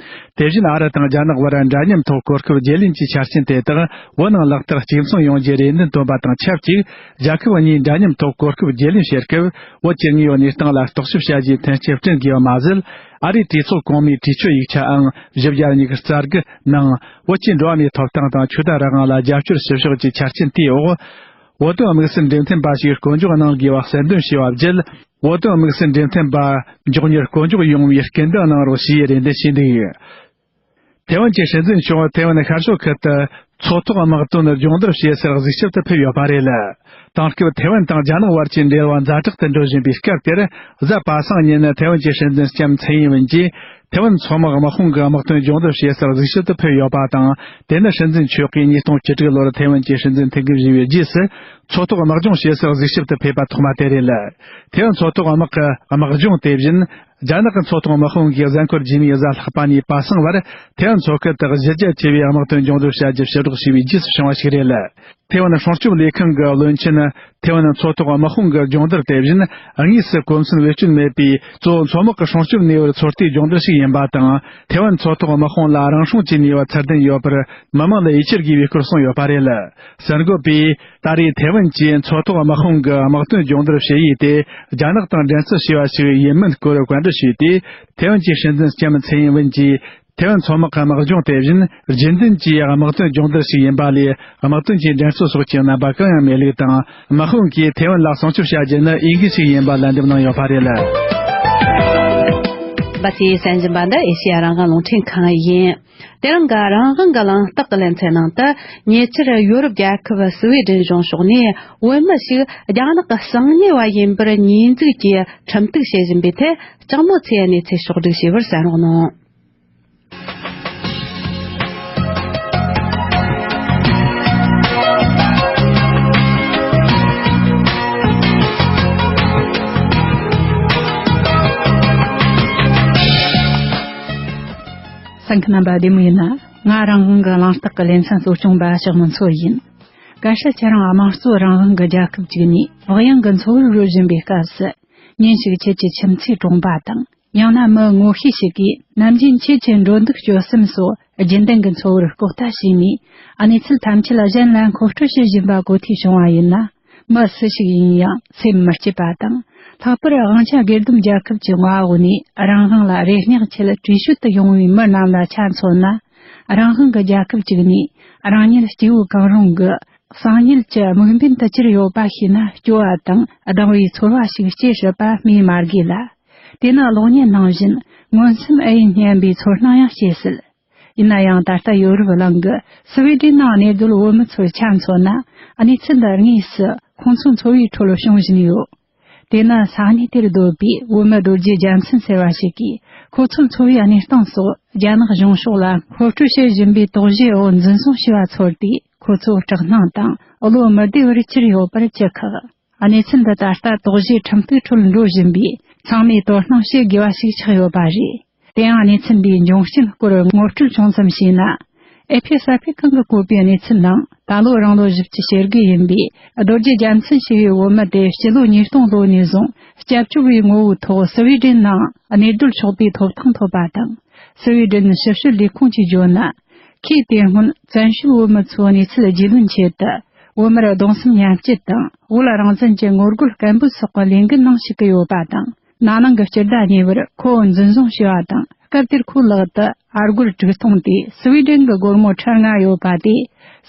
དེ་བཞིན་ཨ་རི་དང་རྒྱ་ནག་བར་འདྲ་མཉམ་ཐོག་གོ་སྐབས་བརྗེ་ལེན་གྱི་ཆ་རྐྱེན་དེ་དག་བོད་ནང་ལག་བསྟར་གཅིག་མཚུངས་ཡོང་རྒྱུའི་རེ་འདུན་བཏོན་པ་དང་ཆབས་ཅིག་རྒྱལ་ཁབ་གཉིས་འདྲ་མཉམ་ཐོག་གོ་སྐབས་བརྗེ་ལེན་བྱེད་སྐབས། བོད་ཀྱི་དངོས་ཡོད་གནས་སྟངས་ལ་རྟོག་ཞིབ་བྱ་རྒྱུའི་མཐུན་རྐྱེན་བསྐྲུན་དགོས་པ་མ་ཟད། ཨ་རིའི་གྲོས་ཚོགས་གོང་མའི་གྲོས་ཆོད་ཡིག་ཆའང་བཞི་བརྒྱ་ཉི་ཤུ་རྩ་དགུ་ནང་བོད་ཀྱི་འགྲོ་བ་མིའི་ཐོབ་ཐང་དང་ཆོས་དད་རང་དབང་ལ་རྒྱབ་སྐྱོར་ཞུ་ཕྱོགས་ཀྱི་ཆ་རྐྱེན་དེའི་འོག་བོད་དོན་དམིགས་བསལ་འབྲེལ་མཐུད་པ་ཞིག་བསྐོ་འཇོག་གནང་དགོས་པ་གསལ་འདོན་བྱས་པ་བརྒྱུད། བོད་དོན་དམིགས་བསལ་འབྲེལ་མཐུད་པ་མགྱོགས་མྱུར་བསྐོ་འཇོག་ཡོང་བའི་སྐུལ་འདེད་གནང་རོགས་ཞེས་རེ་འདུན་བྱས་འདུག་ཐེ་ཝན་གྱི་སྲིད་འཛིན་མཆོག་ཐེ་ཝན་ཤར་ཕྱོགས་ཁུལ་དུ་མཚོ་ཐོག་དམག་དོན་སྦྱོང་བརྡར་བྱེད་སར་གཟིགས་ཞིབ་ཏུ་ཕེབས་ཡོད་པ་རེད། དེང་སྐབས་ཐེ་ཝན་དང་རྒྱ་ནག་དབར་གྱི་འབྲེལ་བ་ཛ་དྲག་ཏུ་འགྲོ་བཞིན་པའི་སྐབས་དེར། གཟའ་པ་སངས་ཉིན་ཐེ་ཝན་གྱི་སྲིད་འཛིན་ལྕམ་ཚའེ་ཡིན་ཝིན་གྱིས་ཐེ་ཝན་མཚོ་དམག་དམག་དཔུང་གི་དམག་དོན་སྦྱོང་བརྡར་བྱེད་སར་གཟིགས་ཞིབ་ཏུ་ཕེབས་ཡོད་པ་དང་། དེ་ནི་སྲིད་འཛིན་མཆོག་གིས་ཉིས་སྟོང་བཅུ་དྲུག་ལོར་ཐེ་ཝན་གྱི་སྲིད་འཛིན་ཐུགས་འགན་བཞེས་པའི་རྗེས་སུ་མཚོ་ཐོག་དམག་སྦྱོང་བྱེད་སར་གཟིགས་ཞིབ་ཏུ་ཕེབས་པ་ཐོག་མ་དེ་རེད། ཐེ་ཝན་མཚོ་ཐོག་དམག་གི་དམག་སྦྱོང་དེ་བཞིན། རྒྱ་ནག་གི་མཚོ་ཐོག་དམག་དཔུང་གིས་གཟའ་འཁོར་རྗེས་མའི་གཟའ་ལྷག་པ་ནས་པ་སངས་བར་ཐེ་ཝན་མཚོ་ཁུལ་དུ་གཞི་རྒྱ་ཆེ་བའི་དམག་དོན་སྦྱོང་བརྡར་བྱ་རྒྱུ་ཞུ་རོགས་ཞུས་པའི་རྗེས་སུ་བྱུང་བ་ཞིག་རེད། ཐེ་ཝན་སྲུང་སྐྱོབ་ལས་ཁང་གི་བློན་ཆེན། ཐེ་ཝན་མཚོ་ཐོག་དམག་དཔུང་གི་སྦྱོང་བརྡར་དེ་བཞིན་དངོས་སུ་གོ་མཚོན་བེད་སྤྱོད་མེད་པའི་གཙོ་བོ་མཚོ་དམག་གི་སྲུང་སྐྱོབ་གནས་བབ་ཚོད་ལྟའི་སྦྱོང་བརྡར་ཞིག་ཡིན་པ་དང་། ཐེ་ཝན་མཚོ་ཐོག་དམག་དཔུང་ལ་རང་སྲུང་གི་ནུས་པ་ཚད་ལྡན་ཡོད་པར་མི་མང་ལ་ཡིད་ཆེས་དགོས་པའི་སྐོར་གསུངས་ཡོད་པ་རེད། གསར་འགོད་པས་ད་རེས་ཐེ་ཝན་གྱིས་མཚོ་ཐོག་དམག་དཔུང་གི་དམག་དོན་སྦྱོང་བརྡར་བྱེད་ཡུལ་དེ་རྒྱ་ནག་དང་འགྲན་རྩོད་བྱས་པ་ཞིག་ཡིན་མིན་སྐོར་བཀའ་འདྲི་ཞུས་ཏེ། ཐེ་ཝན་གྱི་སྲིད་འཛིན་ལྕམ་ཚེ་ཡིན་ཝུན་གྱིས། ཐེ་ཝན་མཚོ་དམག་གི་དམག་སྦྱོང་དེ་བཞིན་རྒྱུན་ལྡན་གྱི་དམག་དོན་སྦྱོང་བརྡར་ཞིག་ཡིན་པ་ལས། དམག་དོན་གྱི་འགྲན་རྩོད་སོགས་ཀྱི་རྣམ་པ་གང་ཡང་མེད་ལུགས་དང་། དམག་དཔུང་གིས་ཐེ་ཝན་ལ་སྲུང་སྐྱོབ་བྱ་རྒྱུ་ནི་འོས་འགན་ཞིག་ཡིན་པ་ལན་འདེབས་གནང་ཡོད་པ་རེད། འབའ་ཚེ་གསན་བཞིན་པ་འདི་ཨེ་ཤེ་ཡ་རང་དབང་རླུང་འཕྲིན་ཁང་ཡིན། དེ་རིང་གི་རང་དབང་གི་གླེང་སྟེགས་ཀྱི་ལེ་ཚན་ནང་དུ། ཉེ་ཆར་ཡོ་རོབ་རྒྱལ་ཁབ་སི་ཝེ་ཌེན་གཞུང་ཕྱོགས་ནས་བོད་མི་ཞིག་རྒྱ་ནག་གི་གསང་ཉུལ་བ་ཡིན་པར་ཉེས་འཛུགས་ཀྱིས་ཁྲིམས་གཏུག་བྱེད་བཞིན་པའི་ཐད། ལྕགས་མོ་ཚེ་གནས་ཚུལ་ཕྱོགས་བསྒྲིགས་བྱས་པར་གསན་རོགས་གནང་། གསན་མཁན་རྣམ་པ་བདེ་མོ་ཡིན་ན། ང་རང་དབང་གི་གླེང་སྟེགས་ཀྱི་ལེ་ཚན་གཙོ་སྐྱོང་པ་ཞག་མི་མཚོ་ཡིན། གལ་སྲིད་ཁྱེད་རང་དམངས་གཙོ་རང་དབང་གི་རྒྱལ་ཁབ་ཅིག་ནས་བག་ཡངས་ཀྱི་འཚོ་བར་རོལ་བཞིན་པའི་སྐབས་སུ། ཉིན་ཞིག་ཁྱེད་ཀྱི་ཁྱིམ་མཚེས་གྲོང་པ་དང་། ཡང་ན་མི་ངོ་ཤེས་ཤིག་གིས་ནམ་རྒྱུན་ཁྱེད་ཀྱི་འགྲོ་འདུག་སྤྱོད་གསུམ་སོགས་རྒྱུན་ལྡན་གྱི་འཚོ་བར་ལྐོག་ལྟ་བྱས་ནས། གནས་ཚུལ་ཐམས་ཅད་གཞན་ལ་མཁོ་སྤྲོད་བྱེད་བཞིན་པ་གོ་ཐོས་བྱུང་བ་ཡིན་ན། མི་སུ་ཞིག་ཡིན་ཡང་སེམས་མི་སྐྱིད་པ་དང་། ལྷག་པར་དབང་ཆ་སྒེར་སྡོམ་རྒྱལ་ཁབ་ཀྱི་མངའ་འོག་ནས་རང་དབང་ལ་རེ་སྙེག་ཆེད་བྲོས་བྱོལ་དུ་ཡོང་བའི་མི་རྣམས་ལ་ཆ་མཚོན་ན། རང་དབང་གི་རྒྱལ་ཁབ་ཅིག་ནས་རང་ཉིད་སྐྱེ་བོ་གང་རུང་གི་གསང་ཉུལ་གྱི་དམིགས་འབེན་དུ་གྱུར་ཡོད་པ་ཤེས་ན། སྐྱོ་བ་དང་སྡང་བའི་ཚོར་བ་ཞིག་སྐྱེ་སྲིད་པ་སྨོས་མ་དགོས་ལ། དེ་ནི་གློག་བརྙན་ནང་བཞིན་མངོན་སུམ་ཨེ་ཡིན་སྙམ་པའི་ཚོར་སྣང་ཡང་སྐྱེ་སྲིད། ཡིན་ན་ཡང་། ད་ལྟ་ཡོ་རོབ་གླིང་གི་སི་ཝེ་ཌེན་ནང་གནས་སྡོད་བོད་མི་ཚོར་ཆ་མཚོན་ན། གནས་ཚུལ་འདི་དངོས་སུ་ཁོང་ཚོའི་འཚོ་བའི་ཁྲོད་བྱུང་བཞིན་ཡོད། དེ་ནི་ས་གནས་དེར་སྡོད་པའི་བོད་མི་རྡོ་རྗེ་རྒྱལ་མཚན་ཟེར་བ་ཞིག་གིས། ཁོ་ཚོའི་འཚོ་བའི་གནས་སྟངས་སོགས་རྒྱ་ནག་གཞུང་ཕྱོགས་ལ་མཁོ་སྤྲོད་བྱེད་བཞིན་པའི་དོགས་གཞིའི་འོག་འཛིན་བཟུང་བྱས་པ་ཚོར་ཏེ། ཁོ་ཚོ་སྐྲག་སྣང་དང་བློ་མི་བདེ་བར་གྱུར་ཡོད་པར་ཅི་ཁག། གནས་ཚུལ་འདི་ད་ལྟ་དོགས་གཞིའི་ཁྲིམས་གཏུག་ཁྲོད་འགྲོ་བཞིན་པས། ཚང་མས་དོ་སྣང་བྱེད་དགོས་པ་ཞིག་ཆགས་ཡོད་པ་རེད། དེ་ཡང་། གནས་ཚུལ་འདིའི་འབྱུང་རྐྱེན་སྐོར་ངོ་སྤྲོད་ཆུང་ཙམ་བྱས་ན། ཨེ་ཕི་གསར་སྤེལ་ཁང་གིས་བཀོད་པའི་གནས་ཚུལ་ནང་། ད་ལོ་རང་ལོ་བཞི་བཅུ་ཞེ་དགུ་ཡིན་པའི་རྡོ་རྗེ་རྒྱལ་མཚན་ཞེས་པའི་བོད་མི་དེ། སྤྱི་ལོ་ཉིས་སྟོང་ལོ་ནས་བཟུང་སྐྱབས་བཅོལ་བའི་ངོ་བོའི་ཐོག་སི་ཝེ་ཌེན་ནང་གནས་སྡོད་ཆོག་པའི་ཐོབ་ཐང་ཐོབ་པ་དང་། སི་ཝེ་ཌེན་ཞིབ་དཔྱོད་ལས་ཁུངས་ཀྱིས་བརྗོད་ན། ཁོས་དེ་སྔོན་བཙན་བྱོལ་བོད་མི་ཚོའི་གནས་ཚུལ་རྒྱུས་ལོན་ཆེད་དུ། བོད་མིར་གདུང་སེམས་མཉམ་སྐྱེད་དང་། བོད་རང་བཙན་གྱི་ངོ་རྒོལ་སྐད་འབོད་སོགས་ཀྱི་ལས་འགུལ་ནང་ཞུགས་ཀྱི་ཡོད་པ་དང་། ན་ནིང་གི་སྤྱི་ཟླ་གཉིས་པར་ཁོ་འཛིན་བཟུང་བྱས་པ་དང་། སྐབས་དེར་ཁོའི་ལག་ཏུ་ཨ་སྒོར་དྲུག་སྟོང་དེ་སི་ཝེ་ཌེན་གྱི་སྒོར་མོ་ཁྲི་ལྔ་ཡོད་པ་དེ།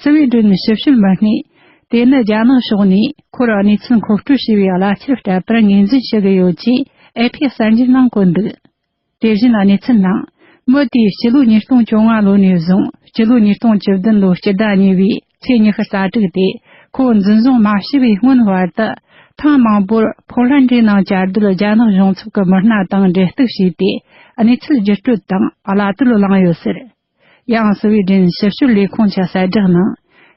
སི་ཝེ་ཌེན་ཞིབ་དཔྱོད་མི་སྣས། དེ་ནི་རྒྱ་ནག་ཕྱོགས་ནས་ཁོར་གནས་ཚུལ་མཁོ་སྤྲོད་བྱས་པའི་གླ་ཆར་སྤྲད་པར་ངོས་འཛིན་བྱེད་ཀྱི་ཡོད་ཅེས་ཨེ་ཕི་གསར་འགྱུར་ནང་བཀོད་འདུག། དེ་བཞིན་གནས་ཚུལ་ནང་། མི་དེས་སྤྱི་ལོ་ཉིས་སྟོང་བཅོ་ལྔ་ལོ་ནས་བཟུང་སྤྱི་ལོ་ཉིས་སྟོང་བཅུ་བདུན་ལོའི་སྤྱི་ཟླ་གཉིས་པའི་ཚེས་ཉི་ཤུ་རྩ་དྲུག་དེ། ཁོ་འཛིན་བཟུང་མ་བྱས་པའི་སྔོན་བར་དུ། ཐེངས་མང་པོར་ཕོ་ལན་ཌའི་ནང་བཅའ་སྡོད་རྒྱ་ནག་གཞུང་ཚབ་ཀྱི་མི་སྣ་དང་འབྲེལ་གཏུག་བྱས་ཏེ། གནས་ཚུལ་བརྒྱུད་སྤྲོད་དང་གླ་དོད་བླངས་ཡོད་ཟེར། ཡང་། སི་ཝེ་ཌེན་ཞིབ་དཔྱོད་ལས་ཁུངས་ཀྱི་གསལ་བསྒྲགས་ནང་།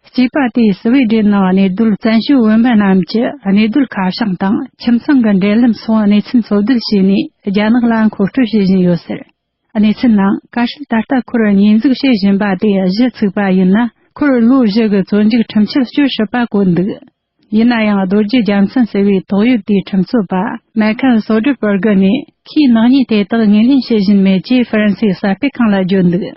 སྐྱེས་པ་དེས་སི་ཝེ་ཌེན་ནང་གནས་སྡོད་བཙན་བྱོལ་བོད་མི་རྣམས་ཀྱི་གནས་སྡོད་ཁ་བྱང་དང་། ཁྱིམ་ཚང་གི་འབྲེལ་ལམ་སོགས་གནས་ཚུལ་འཚོལ་བསྡུ་བྱས་ནས། རྒྱ་ནག་ལ་མཁོ་སྤྲོད་བྱེད་བཞིན་ཡོད་ཟེར། གནས་ཚུལ་ནང་། གལ་སྲིད་ད་ལྟ་ཁོར་ཉེས་འཛུགས་བྱེད་བཞིན་པ་དེ་གཞི་ཚུགས་པ་ཡིན་ན། ཁོར་ལོ་བཞི་གི་བཙོན་འཇུག་ཁྲིམས་ཆད་གཅོད་སྲིད་པ་བཀོད་འདུག། ཡིན་ན་ཡང་། རྡོ་རྗེ་རྒྱལ་མཚན་ཟེར་བའི་ཏོག་དབྱིབས་དེའི་ཁྲིམས་རྩོད་པ་མེ་ཁན་སོ་ཌི་བར་གི་ནས། ཁོས་ནག་ཉེས་དེ་དག་ངོས་ལེན་བྱེད་བཞིན་མེད་ཅེས་ཧྥ་རན་སིའི་གསར་སྤེལ་ཁང་ལ་བརྗོད་འདུག།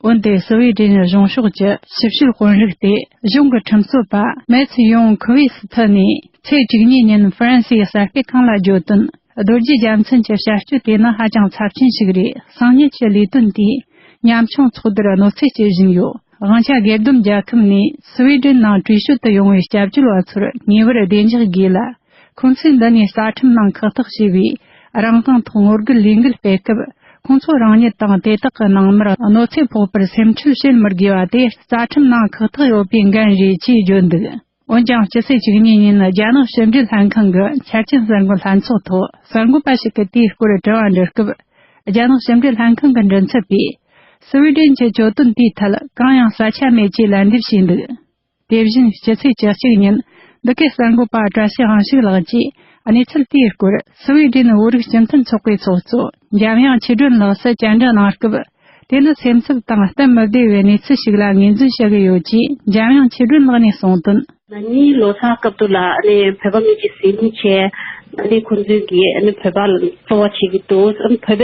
འོན་ཏེ། སི་ཝེ་ཌེན་གཞུང་ཕྱོགས་ཀྱི་ཞིབ་དཔྱོད་དཔོན་རིགས་དེ། གཞུང་གི་ཁྲིམས་རྩོད་པ་མེ་ཚི་ཡོང་ཁུ་ཝེ་སི་ཐི་ནས་ཚེས་དྲུག་ཉིན་ཉིན་ཧྥ་རན་སིའི་གསར་སྤེལ་ཁང་ལ་བརྗོད་དོན། རྡོ་རྗེ་རྒྱལ་མཚན་གྱི་བྱ་སྤྱོད་དེ་ནི་ཧ་ཅང་ཚབས་ཆེན་ཞིག་རེད། གསང་ཉུལ་གྱི་ལས་དོན་དེས་ཉམ་ཆུང་ཚོགས་སྡུར་གནོད་འཚེ་བྱེད་བཞིན་ཡོད། དབང་ཆ་སྒེར་སྡོམ་རྒྱལ་ཁབ་ནས་སི་ཝེ་ཌེན་ནང་བྲོས་བྱོལ་དུ་ཡོང་བའི་སྐྱབས་བཅོལ་བ་ཚོར་ངེས་པར་བདེ་འཇགས་དགོས་ལ། ཁོང་ཚོས་འདི་ནས་རྩ་ཁྲིམས་ནང་ཁག་ཐེག་བྱས་པའི་རང་དབང་ཐོག་ངོ་རྒོལ་ལས་འགུལ་སྤེལ་སྐབས། ཁོང་ཚོ་རང་ཉིད་དང་དེ་དག་གི་ནང་མིར་གནོད་འཚེ་ཕོག་པར་སེམས་ཁྲལ་བྱེད་མི་དགོས་པ་དེ་རྩ་ཁྲིམས་ནང་ཁག་ཐེག་ཡོད་པའི་འགན་རེད་ཅེས་བརྗོད་འདུག། འོན་ཀྱང་། སྤྱི་ཚེས་བཅུ་གཉིས་ཉིན་རྒྱ་ནག་ཕྱི་འབྲེལ་ལྷན་ཁང་གི་འཆར་ཅན་གསར་འགོད་ལྷན་ཚོགས་ཐོག་གསར་འགོད་པ་ཞིག་གིས་དེའི་སྐོར་དྲི་བ་འདྲི་སྐབས། རྒྱ་ནག་ཕྱི་འབྲེལ་ལྷན་ཁང་གི་མགྲིན་ཚབ་པས། སི་ཝེ་ཌེན་གྱི་གྱོད་དོན་དེའི་ཐད་གང་ཡང་ས་ཆ་མེད་ཅེས་ལན་འདེབས་བྱས་འདུག། དེ་བཞིན། སྤྱི་ཚེས་བཅུ་གཅིག་ཉིན་འདི་གའི་གསར་འགོད་པ་བཀྲ་ཤིས་དབང་ཕྱུག་ལགས་ཀྱིས་གནས་ཚུལ་དེའི་སྐོར། སི་ཝེ་ཌེན་བོད་རིགས་སྤྱི་མཐུན་ཚོགས་པའི་ཚོགས་གཙོ་འཇམ་དབྱངས་ཆོས་སྒྲོན་ལགས་སུ་བཅར་འདྲི་གནང་སྐབས། དེ་ནི་སེམས་འཚབ་དང་སྟབས་མི་བདེ་བའི་གནས་ཚུལ་ཞིག་ལ་ངོས་འཛིན་བྱེད་ཀྱི་ཡོད་ཅེས་འཇམ་དབྱངས་ཆོས་སྒྲོན་ལགས་ནས་གསུངས་དོན། ན་ནིང་ལོ་གསར་སྐབས་དུ་ལ་ཨ་ནི་བོད་པ་མི་གཅིག་ཟིན་བྱས། ཨ་ནི་ཁོང་ཚོས་ཀྱིས་ཨ་ནི་བོད་པ་ལ་སྤྲོ་བ་བྱེད་ཀྱི་འདུག་ཨ་ནི་བོད་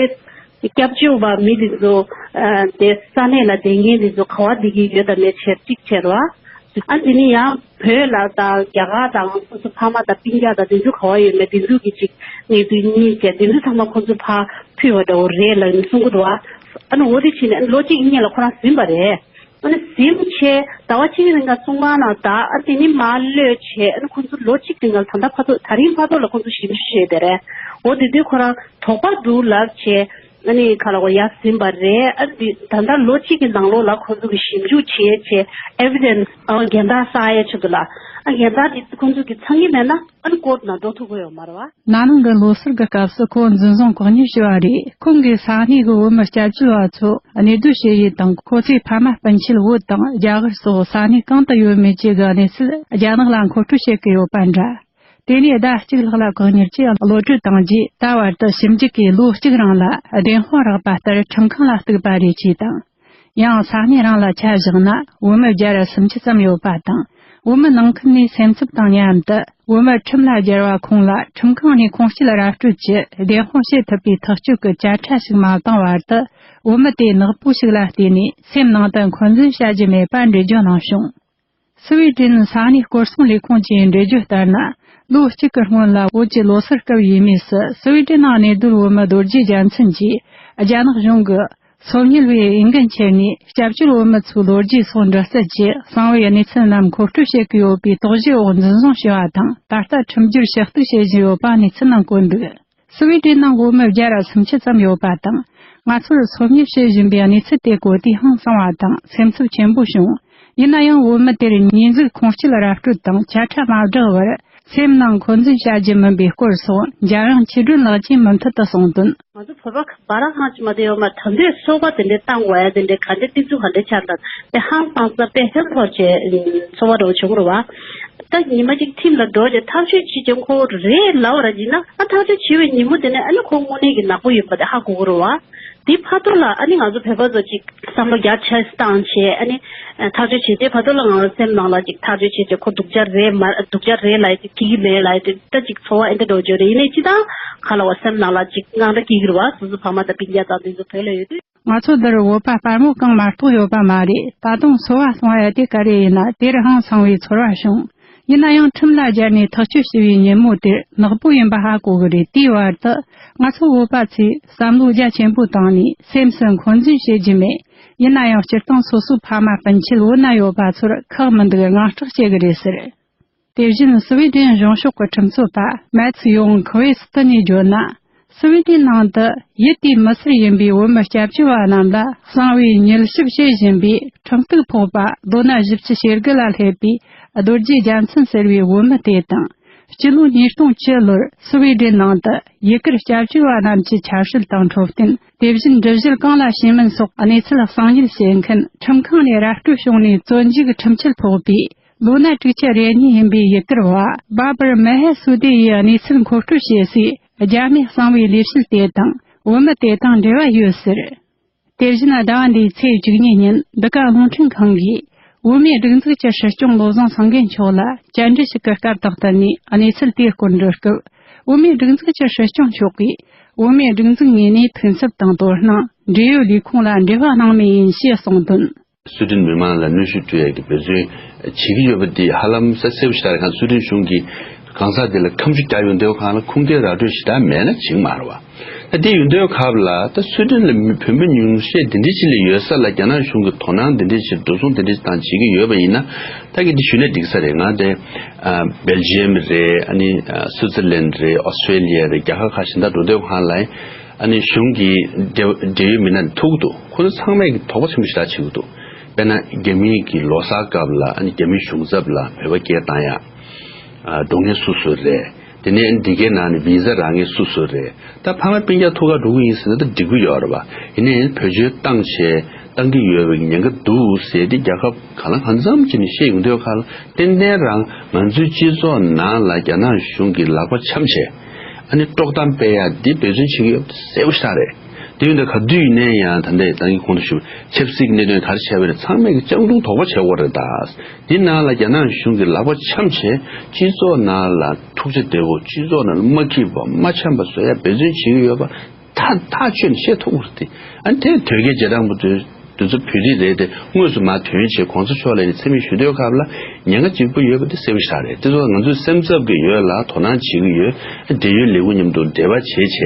པའི་སྐྱབས་བཅོལ་བ་མི་དེ་ཚོ་ཨ་དེ་ས་གནས་ལ་བསྡད་མཁན་དེ་ཚོ་ག་བ་བསྡད་ཀྱི་ཡོད་དམ་མེད་ཆེད་གཅིག་བྱས་རོགས། ཨ་དེ་ནི་ཡང་བོད་ལ་དང་རྒྱ་གར་དང་སོ་སོ་ཕ་མ་དང་སྤུན་ཀྱག་དང་དེ་ཚོ་ག་བ་ཡོད་མེད་དེ་ཚོ་གི་ཅིག་གནས་ཚུལ་གཉིས་བྱས་དེ་ཚོ་ཚང་མ་ཁོང་ཚོ་ཕར་ཕུལ་བ་འདྲ་བོ་རེད་ལབ་ནས་གསུང་གི་འདུག་བ། ཨ་ནི་འོ་དེ་བྱས་ནས་ཨ་ནི་ལོ་གཅིག་གཉིས་ལ་ཁོ་རང་ཟིན་པ་རེད། ཨ་ནི་ཟིན་བྱས་ཟླ་བ་གཅིག་རིང་ག་གསུང་མ་གནང་ད་ཨ་དེ་ནི་མ་གློད་བྱས་ཨ་ནི་ཁོང་ཚོ་ལོ་གཅིག་རིང་ག་ད་ལྟ་ཕ་ཚོ་ད་རིང་ཕ་ཚོ་ལ་ཁོང་ཚོ་ཞིབ་འཇུག་བྱས་དེ་རེད། འོ་དེ་དུས་ཁོ་རང་དོགས་པ་འདུག་ལབ་བྱས། ཨ་ནི་ཁ་ལ་གོ་ཡར་ཟིན་པ་རེད། ཨ་ནི་ད་ལྟ་ལོ་གཅིག་གི་ནང་ལོགས་ལ་ཁོ་ཚོ་གི་ཞིབ་འཇུག་བྱས་བྱས་ཨེ་བི་ཌེན་སི་ཨ་རྒན་བདག་ས་ཡ་ཆུ་དུ་ལ་ཨ་རྒན་བདག་དེ་ཁོ་ཚོ་གི་ཚང་གི་མེད་ན་ཨ་ནི་ཀོར་ཊི་ནང་འགྲོ་ཐུབ་གི་ཡོད་མ་རེད་བ། ན་ནིང་གི་ལོ་གསར་གི་སྐབས་སུ་ཁོ་འཛིན་བཟུང་བཀག་ཉར་བྱས་པ་རེད། ཁོང་གིས་ས་གནས་ཀྱི་བོད་མི་སྐྱབས་བཅོལ་བ་ཚོ་གནས་སྡོད་བྱེད་ཡུལ་དང་ཁོ་ཚོའི་ཕ་མ་སྤུན་མཆེད་བོད་དང་རྒྱ་གར་སོགས་ས་གནས་གང་དུ་ཡོད་མེད་བཅས་ཀྱི་གནས་ཚུལ་རྒྱ་ནག་ལ་མཁོ་སྤྲོད་བྱེད་ཀྱི་ཡོད་པ་འདྲ། དེ་ནས་ཟླ་གཅིག་ལྷག་ལ་བཀག་ཉར་གྱིས་གློད་གྲོལ་བཏང་རྗེས་ད་བར་དུ་ཞིབ་འཇུག་གིས་ལོ་གཅིག་རིང་ལ་བདེན་དཔང་རག་པ་ལྟར་ཁྲིམས་ཁང་ལ་གཏུགས་པ་རེད་ཅེས་དང་། ཡང་ས་གནས་རང་ལ་ཆ་བཞག་ན་བོད་མི་བརྒྱ་ར་སུམ་ཅུ་ཙམ་ཡོད་པ་དང་། བོད་མི་ནང་ཁུལ་ནས་སེམས་འཚབ་དང་མཉམ་དུ་བོད་མི་ཁྲིམས་ལ་སྦྱར་བ་ཁོང་ལ་ཁྲིམས་ཁང་ནས་ཁུངས་སྐྱེལ་ར་སྤྲོད་ཀྱིས་བདེན་དཔང་བྱེད་ཐུབ་པའི་ཐག་གཅོད་ཀྱི་བཅད་ཁྲ་ཞིག་མ་བཏང་བར་དུ་བོད་མི་དེ་ནག་པོ་ཞིག་ལ་བལྟས་ནས་སེམས་ནང་དུ་འཁོན་འཛིན་བྱ་རྒྱུ་མེད་པ་འགྲེལ་བརྗོད་གནང་བྱུང་། སི་ཝི་ཌེན་ས་གནས་སྐོར་སྲུང་ལས་ཁུངས་ཀྱིས་འགྲེལ་བརྗོད་ལྟར་ན། ལོ་གཅིག་གི་སྔོན་ལ་བོད་ཀྱི་ལོ་གསར་སྐབས་ཡས་མས་སུ་སི་ཝི་ཌེན་ནང་གནས་སྡོད་བོད་མི་རྡོ་རྗེ་རྒྱལ་མཚན་གྱིས་རྒྱ་ནག་གཞུང་གི་སོ་དམྱལ་བའི་འོས་འགན་འཁྱེར་ནས་སྐྱབས་བཅོལ་བོད་མི་ཚོའི་ལོ་རྒྱུས་སོགས་འདྲི་རྩད་ཀྱིས་གསང་བའི་གནས་ཚུལ་རྣམས་མཁོ་སྤྲོད་བྱེད་ཀྱི་ཡོད་པའི་དོགས་གཞིའི་འོག་འཛིན་བཟུང་བྱས་པ་དང་ད་ལྟ་ཁྲིམས་སྒྱུར་ཞུ་གཏུག་བྱེད་བཞིན་ཡོད་པ་གནས་ཚུལ་ནང་བཀོད་འདུག་སི་ཝི་ཌེན་ནང་བོད་མི་བརྒྱ་ར་སུམ་ཅུ་ཙམ་ཡོད་པ་དང་། ང་ཚོར་སོ་དམྱལ་བྱེད་བཞིན་པའི་གནས་ཚུལ་དེ་གོ་དུས་ཧང་སངས་པ་དང་སེམས་འཚབ་ཆེན་པོ་བྱུང་། ཡིན་ན་ཡང་བོད་མི་དེར་ཉེས་འཛུགས་ཁུངས་སྐྱེལ་ར་སྤྲོད་དང་བཅད་ཁྲ་མ་བསྒྲགས་བར་སེམས་ནང་འཁོན་འཛིན་བྱ་རྒྱུ་མིན་པའི་སྐོར་སོགས་འཇམ་དབྱངས་ཆོས་སྒྲོན་ལགས་ཀྱིས་མུ་མཐུད་དུ་གསུངས་དོན། ང་ཚོ་བོད་པ་བར་ཧང་ཅི་མ་དེ་ཡོད་མ་ད་འདོད་ཚོགས་པ་དེ་འདྲའི་བཏང་དགོས་ཡ་དེ་འདྲའི་ག་འདྲའི་གཏིང་ཚུགས་ག་འདྲའི་ཆགས་དང་དེ་ཧང་སངས་ས་དཔེ་ཧེ་ལྷོ་བྱས་ཚོགས་པ་འདྲ་བོ་བྱུང་རེད་བ། ད་ཉི་མ་གཅིག་ཁྲིམས་ལ་འགྲོ་རྗེས་ཐག་གཅོད་བྱེད་ཀྱང་ཁོ་རེད་ལབ་པ་ར་ཡིན་ན་ཨ་ཐག་གཅོད་བྱེད་པའི་ཉིན་མོ་དེ་ནས་ཨ་ནི་ཁོ་དངོས་གནས་ཀྱི་ནག་པོ་ཡིན་པ་དེ་ཧ་གོ་གི་རེད་བ། དེ་ཕ་ཐོག་ལ་ཨ་ནི་ང་ཚོ་བོད་པ་ཚོ་ཅིག་བསམ་བློ་རྒྱ་ཆེ་བཏང་བྱས་ཨ་ནི་ཐག་གཅོད་བྱེད་དེ་ཕ་ཐོག་ལ་ང་ཚོ་སེམས་ནང་ལ་ཅིག་ཐག་གཅོད་བྱེད་དེ་ཁོ་སྡུག་ཅག་རེད་མ་སྡུག་ཅག་རེད་ལབ་ཡ་ཅིག་ཁྱི་གི་མེད་ལབ་ཡ་ཅིག་ད་ཅིག་ཚོར་བ་ཨེ་འདྲ་འགྲོ་བརྗོད་རེད། ཡིན་ནའི་ཅི་ད་ཁ་ལ་བ་སེམས་ནང་ལ་ཅིག་དངངས་སྐྲག་སྐྱེ་གི་རེད་བ། སོ་སོ་ཕ་མ་དང་སྤུན་ཀྱག་དང་དེ་ཚོ་བོད་ལ་ཡོད་དུས། ང་ཚོ་འདིར་བོད་པ་དཔའ་མོ་གང་མ་གཏོགས་ཡོད་པ་མ་རེད། ད་དུང་འཚོ་བ་གཏོང་ཡ་དེ་ག་རེ་ཡིན་ན་དེར་ཧང་སངས་པའི་ཚོར་བ་བྱུང་། ཡིན་ན་ཡང་ཁྲིམས་ལ་སྦྱར་ནས་ཐག་གཅོད་ཞུ་བའི་ཉིན་མོ་དེར་ནག་པོ་ཡིན་པ་ཧ་གོ་གི་རེད། དེའི་བར་དུ་ང་ཚོ་བོད་པ་ཚོས་བསམ་བློ་རྒྱ་ཆེན་པོ་བཏང་ནས་སེམས་སུ་འཁོན་འཛིན་བྱེད་རྒྱུ་མེད། ཡིན་ན་ཡང་སྤྱིར་བཏང་སོ་སོའི་ཕ་མ་སྤུན་མཆེད་བོད་ན་ཡོད་པ་ཚོར་ཁག་མི་འདུག་དངངས་སྐྲག་བྱེད་གི་རེད་ཟེར། དེ་བཞིན་སི་ཝི་ཌེན་གཞུང་ཕྱོགས་ཀྱི་ཁྲིམས་རྩོད་པ་མེ་ཚི་ཡོང་ཁུ་ཝེ་སི་ཏི་ནས་བརྗོད་ན། སི་ཝི་ཌེན་ནང་དུ་ཡུལ་དེའི་མི་སེར་ཡིན་པའི་བོད་མི་སྐྱབས་བཅོལ་བ་རྣམས་ལ་གསང་བའི་མྱུལ་ཞིབ་བྱེད་བཞིན་པའི་ཁྲིམས་གཏུག་ཕོག་པ་ལོ་ན་བཞི་བཅུ་ཞེ་དགུ་ལ་སླེབས་པའི་རྡོ་རྗེ་རྒྱལ་མཚན་ཟེར་བའི་བོད་མི་དེ་དང་། སྤྱི་ལོ་ཉིས་སྟོང་བཅུ་ལོར་སི་ཝི་ཌེན་ནང་དུ་ཡུལ་གར་སྐྱབས་བཅོལ་བ་རྣམས་ཀྱི་ཆབ་སྲིད་དང་འཕྲོད་བསྟེན། དེ་བཞིན་འགྲུལ་བཞུད་གང་ལ་ཞུགས་མིན་སོགས་གནས་ཚུལ་གསང་ཉུལ་བྱེད་མཁན་ཁྲིམས་ཁང་ནས་ར་སྤྲོད་བྱུང་ནས་བཙོན་འཇུག་ཁྲིམས་ཆད་ཕོག་པའི། ལོ་ན་དྲུག་ཅུ་རེ་གཉིས་ཡིན་པའི་ཡུལ་གར་བ་བཱ་བར་མེ་ཧེ་སུ་དེ་ཡི་གནས་ཚུལ་མཁོ་སྤྲོད་བྱེད་སའི་རྒྱ་མིའི་གསང་བའི་ལས་བྱེད་དེ་དང་བོད་མི་དེ་དང་འབྲེལ་བ་ཡོད་ཟེར། དེ་བཞིན་ཟླ་བ་འདིའི་ཚེས་བཅུ་གཉིས་ཉིན་འདི་ག་རླུང་འཕྲིན་ཁང་གིས་བོད་མིའི་སྒྲིག་འཛུགས་ཀྱི་སྲིད་སྐྱོང་བློ་བཟང་སེང་གེ་མཆོག་ལ་བཅར་འདྲི་ཞིག་གི་སྐབས་དང་བསྟུན་ནས་གནས་ཚུལ་དེའི་སྐོར་འདྲི་སྐབས། བོད་མིའི་སྒྲིག་འཛུགས་ཀྱི་སྲིད་སྐྱོང་མཆོག་གིས་བོད་མིའི་སྒྲིག་འཛུགས་ངོས་ནས་ཐུགས་འཚབ་དང་དོ་སྣང་འབྲེལ་ཡོད་ལས་ཁུངས་ལ་འབྲེལ་བ་གནང་མུས་ཡིན་ཞེས་གསུངས་དོན། སུའེ་ཏེན་མི་མང་ལ་གནོན་ཤུགས་སྤྲོད་ཡས་ཀྱི་འབད་བརྩོན་བྱེད་ཀྱི་ཡོད་པ་འདི་ཧ་ལམ་གསལ་གསལ་པོ་ཞིག་ལྟར་གང་སུའེ་ཏེན་གཞུང་གིས་གང་ཟག་དེ་ལ་ཁ་མཆུ་རྒྱག་ཡོང་དུས་གང་ལ་ཁུངས་ལྡན་ར་སྤྲོད་ཞེ་དྲག་མེད་ན་བྱེད་ཀྱི་མ་རེད་བ། ད་དེ་ཡོང་དུས་སྐབས་ལ་ད་སུའེ་ཏེན་ལ་མི་བོད་མི་ཉུང་ཤས་དེ་འདྲའི་ཅིག་ལ་ཡོད་ས་ལ་རྒྱ་ནག་གཞུང་གིས་དོ་སྣང་དེ་འདྲའི་ཅིག་འགྲོ་སོང་དེ་འདྲའི་ཅིག་བཏང་བྱེད་ཀྱི་ཡོད་པ་ཡིན་ན་ད་གི་འདི་ཞུས་ན་འགྲིག་ས་རེད། ང་དེ་ཨ་སྦེལ་ཇི་ཡམ་རེད། ཨ་ནི་ཨ་སུའི་ཙི་ལན་རེད། ཨོ་སི་ཊྲེ་ལི་ཡ་རེད། རྒྱ་གར་ཁག་གཞན་དག་འགྲོ་དུས་གང་ལ་ཨ་ནི་གཞུང་གི་འབྲེལ་འབྲེལ་ཡོད་མི་སྣ་ཐུག་འདུག་ཁོ་ཚོ་ཚང་མས་ཀྱི་དོགས་པ་ཆེན་པོ་ཞེ་དྲག་བྱེད་ཀྱི་འདུག་དཔེར་ན་རྒྱ་མིའི་གི་ལོ་གསར་སྐབས་ལ་ཨ་ནི་རྒྱ་མིའི་གཞུང་ཚབ་ལ་བོད་པ་སྐད་བཏང་ཡ། ཨ་འགྲོ་མཁན་སུ་སུ་རེད། དེ་ནས་འདི་གའི་ནང་ནས་བི་ཟ་རག་མཁན་སུ་སུ་རེད། ད་ཕ་མ་སྤུན་ཀྱག་ཐུག་ག་འགྲོ་གི་ཡིན་ཟེར་ན་ད་འགྲིག་གི་ཡོད་རེད་བ། ཡིན་ནའི་བེད་སྤྱོད་བཏང་བྱས་བཏང་གི་ཡོད་པའི་ཉེན་ཁ་འདུག་ཟེར་ཏེ་རྒྱལ་ཁབ་གང་ལ་གང་འཚམ་ཅིག་ནས་བཤད་ཡོང་དུས་ཁ་ལ་ཏན་ཏན་རང་ང་ཚོའི་སྤྱི་ཚོགས་ནང་ལ་རྒྱ་ནག་གཞུང་གི་ལག་པ་འཆམ་བྱས་ཨ་ནི་དཀྲོག་གཏམ་སྤེལ་ཡ་འདི་འབད་བརྩོན་བྱེད་ཀྱི་ཡོད་པ་གསལ་པོ་ཞེ་དྲག་རེད། དེ་ཡིན་དུས་ག་དུས་ཡིན་ནའི་ཡང་ད་ལྟའི་ཏང་གི་གོང་དུ་ཞུས་པ་ཆབ་སྲིད་ཀྱི་གནད་དོན་ག་རེ་བྱས་པ་རེད། ཚང་མས་ཀྱི་སྤྱང་གྲུང་དོགས་པ་བྱེད་དགོས་རེད་ད། འདི་ནང་ལ་རྒྱ་ནག་གཞུང་གིས་ལག་པ་འཆམ་བྱས་སྤྱི་ཚོགས་ནང་ལ་ཐུགས་ཆ་བདེ་པོ། སྤྱི་ཚོགས་ནང་ལ་མ་སྐྱིད་པ་མ་འཆམ་པ་བཟོ་ཡ་འབད་བརྩོན་བྱེད་ཀྱི་ཡོད་པ་ཐག་ཐག་ཆོད་ནས་བཤད་ཐུབ་ཀྱི་རེད་དེ། ཨ་ནི་དེ་དོལ་རྒྱལ་རྗེས་འབྲང་པོ་དེ་དེ་ཚོ་བོད་རིགས་རེད་དེ། དངོས་སུ་མར་ཐོན་བྱས་གོང་ས་མཆོག་ལ་ཡང་མཚན་སྨད་ཞུ་འདོད་སྐབས་ལ་ཉེན་ཁ་གཅིག་པུ་ཡོད་པ་དེ་གསལ་པོ་ཞིག་རེད། དེ་ཚོ་ང་ཚོས་སེམས་འཚབ་ཀྱི་ཡོད་ལ་དོ་སྣང་བྱེད་ཀྱི་ཡོད། འབྲེལ་ཡོད་ལས་ཁུངས་མཉམ་དུ་འབྲེལ་བ་བྱས་བྱས་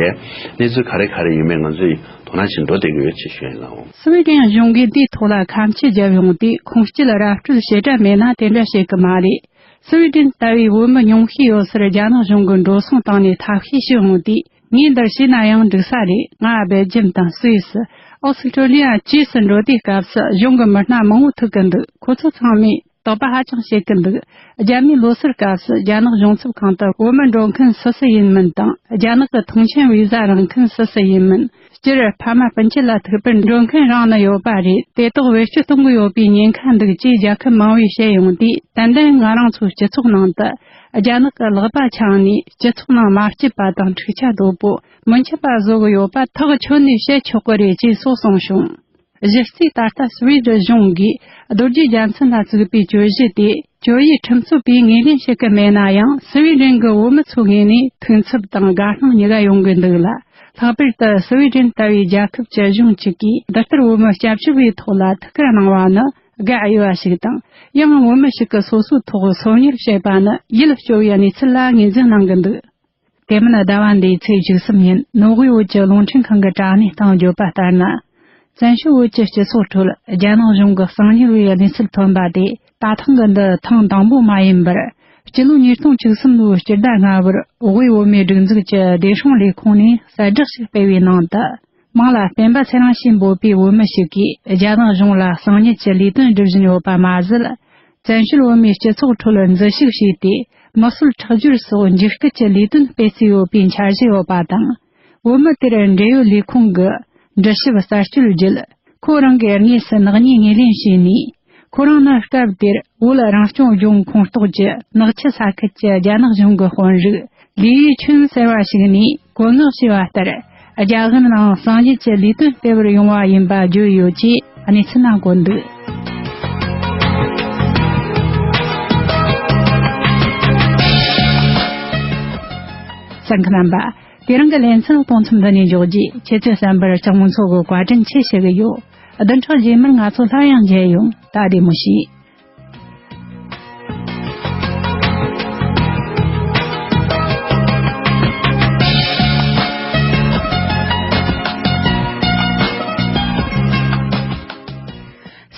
གནས་ཚུལ་ག་རེ་ག་རེ་ཡོད་མེད་ང་ཚོས་དོ་སྣང་བྱེད་འགྲོ་བསྡད་ཀྱི་ཡོད་ཅེས་ཞུ་ཡིན་ལགས། སི་ཝི་ཌེན་གཞུང་གིས་འདིའི་ཐོག་ལ་ཁ་མཆུ་བརྒྱབ་ཡོང་དུས་ཁུངས་སྐྱེལ་ར་སྤྲོད་བྱེད་གྲབས་མེད་ན་དེ་འདྲ་བྱེད་ཀྱི་མ་རེད། སི་ཝི་ཌེན་ལྟ་བུའི་བོད་མི་ཉུང་ཤས་ཡོད་སར་རྒྱ་ནག་གཞུང་གིས་འགྲོ་སོང་བཏང་ནས་ཐབས་ཤེས་ཞུ་འོང་དུས། ངས་འདིར་བྱས་ན་ཡང་འགྲིག་ས་རེད། ང་སྦེལ་ཇམ་དང་སུད་སི། ཨོ་སི་ཀྲོ་ལི་ཡ་བཅས་སུ་འགྲོ་དུས་སྐབས་སུ་གཞུང་གི་མི་སྣ་མང་བོ་ཐུག་གི་འདུག་ཁོ་ཚོ་ཚང་མས་དོགས་པ་ཧ་ཅང་བྱེད་ཀྱི་འདུག་རྒྱ་མིའི་ལོ་སར་སྐབས་སུ་རྒྱ་ནག་གཞུང་ཚབ་ཁང་དུ་བོད་མི་འགྲོ་མཁན་སུ་སུ་ཡིན་མིན་དང་། རྒྱ་ནག་གི་ཐོངས་མཆན་བི་ཟ་རག་མཁན་སུ་སུ་ཡིན་མིན། སྤྱིར་ཕ་མ་སྤུན་མཆེད་ལ་ཐུག་པར་འགྲོ་མཁན་རང་ནི་ཡོད་པ་རེད། དེ་དག་བེད་སྤྱོད་གཏོང་གི་ཡོད་པའི་ཉེན་ཁ་འདུག་ཅེས་རྒྱལ་ཁབ་མང་བས་བཤད་ཡོང་དུས། ཏན་ཏན་ང་རང་ཚོའི་སྤྱི་ཚོགས་ནང་དུ་རྒྱ་ནག་གི་ལག་པ་འཆང་ནས་སྤྱི་ཚོགས་ནང་མ་སྐྱིད་པ་དང་འཁྲུག་ཆ་དོད་པོ་མི་འཆི་བ་བཟོ་གི་ཡོད་པ་ཐག་ཆོད་ནས་བཤད་ཆོག་གི་རེད་ཅེས་སོགས་གསུངས་བྱུང་། གཞི་རྩའི་ད་ལྟ་སུ་ཝེ་ཌེན་གཞུང་གིས་རྡོ་རྗེ་རྒྱལ་མཚན་ལ་བཙུགས་པའི་གྱོད་གཞི་དེ་གྱོད་ཡིག་ཁྲིམས་རྩོད་པས་ངོས་ལེན་བྱེད་ཀྱི་མེད་ན་ཡང་། སུ་ཝེ་ཌེན་གྱི་བོད་མི་ཚོའི་ངོས་ནས་ཐུགས་འཚབ་དང་དགའ་སྣང་གཉིས་ཀ་ཡོང་གི་འདུག་ལ། ལྷག་པར་དུ་སུ་ཝེ་ཌེན་ལྟ་བུའི་རྒྱལ་ཁབ་ཀྱི་གཞུང་གཅིག་གིས་འདི་ལྟར་བོད་མི་སྐྱབས་བཅོལ་བའི་ཐོག་ལ་ཐུགས་ཁུར་གནང་བ་ནི་དགའ་འོས་པ་ཞིག་དང་། ཡང་བོད་མི་ཞིག་གིས་སོ་སོའི་ཐོག་སོ་ཉུལ་བྱས་པ་ནི་ཡིད་སྐྱོ་བའི་གནས་ཚུལ་ལ་ངོས་འཛིན་གནང་གི་འདུག་དེ་མིན་ཟླ་བ་འདིའི་ཚེས་བཅུ་གསུམ་ཉིན་ནོར་ཝེ་བོད་ཀྱི་རླུང་འཕྲིན་ཁང་གི་དྲ་གནས་སྟེང་བརྗོད་པ་ལྟར་ན། བཙན་བྱོལ་བོད་ཀྱི་སྤྱི་ཚོགས་ཁྲོད་རྒྱ་ནག་གཞུང་གིས་གསང་ཉུལ་བའི་གནས་ཚུལ་ཐོན་པ་དེ་ད་ཐེངས་ཀྱི་འདི་ཐེངས་དང་པོ་མ་ཡིན་པར། སྤྱི་ལོ་ཉིས་སྟོང་བཅུ་གསུམ་ལོའི་སྤྱི་ཟླ་ལྔ་པར་དབུས་བོད་མིའི་སྒྲིག་འཛུགས་ཀྱི་བདེ་སྲུང་ལས་ཁུངས་ནས་གསལ་བསྒྲགས་ཤིག་སྤེལ་བའི་ནང་དུ། དམངས་ལ་བསྟན་པ་ཚེ་རིང་ཞེས་འབོད་པའི་བོད་མི་ཞིག་གིས་རྒྱ་ནག་གཞུང་ལ་གསང་ཉུལ་གྱི་ལས་དོན་སྒྲུབ་བཞིན་ཡོད་པ་མ་ཟད། བཙན་བྱོལ་བོད་མིའི་སྤྱི་ཚོགས་ཁྲོད་འཛུལ་ཞུགས་བྱས་ཏེ། མི་གསོད་ཁྲག་སྦྱོར་སོགས་འཇིགས་སྐུལ་གྱི་ལས་དོན་སྤེལ་རྩིས་ཡོད་པའི་འཆར་གཞི་ཡོད་པ་དང་། བོད་མི་དེར་འབྲེལ་ཡོད་ལས་ཁུངས་ཀྱིས་འདྲི་ཞིབ་རྩད་གཅོད་བརྒྱུད། ཁོ་རང་གི་དངོས་སུ་ནག་ཉེས་ངོས་ལེན་བྱས་ནས། ཁོ་རང་ནི་སྐབས་དེར་བོད་རང་སྐྱོང་ལྗོངས་ཁོངས་གཏོགས་ཀྱི་ནག་ཆུ་ས་ཁུལ་གྱི་རྒྱ་ནག་གཞུང་གི་དཔོན་རིགས་ལི་ཡི་ཆུན་ཟེར་བ་ཞིག་ནས་བཀོད་མངགས་བྱས་པ་ལྟར། རྒྱ་གར་ནང་གསང་ཉུལ་གྱི་ལས་དོན་སྤེལ་བར་ཡོང་བ་ཡིན་པ་བརྗོད་ཡོད་ཅེས་གནས་ཚུལ་ནང་བཀོད་འདུག་གསན་མཁན་རྣམ་པ། དེ་རིང་གི་ལེ་ཚན་གཏོང་མཚམས་འདི་ནས་འཇོག་རྗེས། ཁྱེད་ཚོས་གསན་པར་སྤྱི་ཡོངས་ཚོགས་ཀྱི་བཀའ་དྲིན་ཆེ་ཞུ་གི་ཡོད། བདུན་ཕྲག་རྗེས་མར་ང་ཚོ་སླར་ཡང་མཇལ་ཡོང་། ད་བདེ་མོ་བྱོས།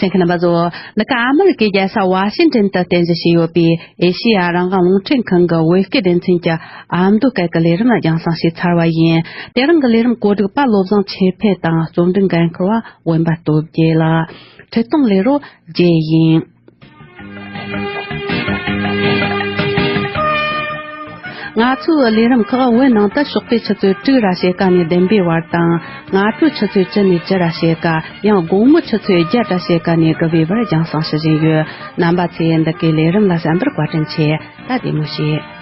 གསན་མཁན་རྣམ་པ་ཚོ། འདི་ག་ཨ་མི་རི་ཀའི་རྒྱལ་ས་ཝ་ཤིང་ཏན་དུ་རྟེན་གཞི་བྱས་ཡོད་པའི་ཨེ་ཤེ་ཡ་རང་དབང་རླུང་འཕྲིན་ཁང་གི་བོད་སྐད་སྡེ་ཚན་གྱི་ཨ་མདོ་སྐད་ཀྱི་ལས་རིམ་ལ་རྒྱང་སྲིང་བྱས་ཚར་བ་ཡིན། དེ་རིང་གི་ལས་རིམ་གོ་སྒྲིག་པ་བློ་བཟང་ཆོས་འཕེལ་དང་རྩོམ་སྒྲིག་འགན་འཁུར་བ་བོན་པ་སྟོབས་རྒྱལ་ལགས། འཕྲིན་གཏོང་ལས་རོགས་རྒྱལ་ཡིན། ང་ཚོའི་ལས་རིམ་ཁག་བོད་ནང་དུ་ཞོགས་པའི་ཆུ་ཚོད་དྲུག་ར་ཕྱེད་ཀ་ནས་བདུན་པའི་བར་དང་། སྔ་དྲོའི་ཆུ་ཚོད་བཅུ་ནས་བཅུ་ར་ཕྱེད་ཀ། ཡང་དགོང་མོའི་ཆུ་ཚོད་བརྒྱད་ར་ཕྱེད་ཀ་ནས་དགུ་པའི་བར་རྒྱང་སྲིང་ཞུ་བཞིན་ཡོད། རྣམ་པ་ཚོས་འདི་གའི་ལས་རིམ་ལ་གསན་པར་བཀའ་དྲིན་ཆེ། ད་བདེ་མོ་བྱོས།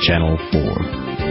Channel four.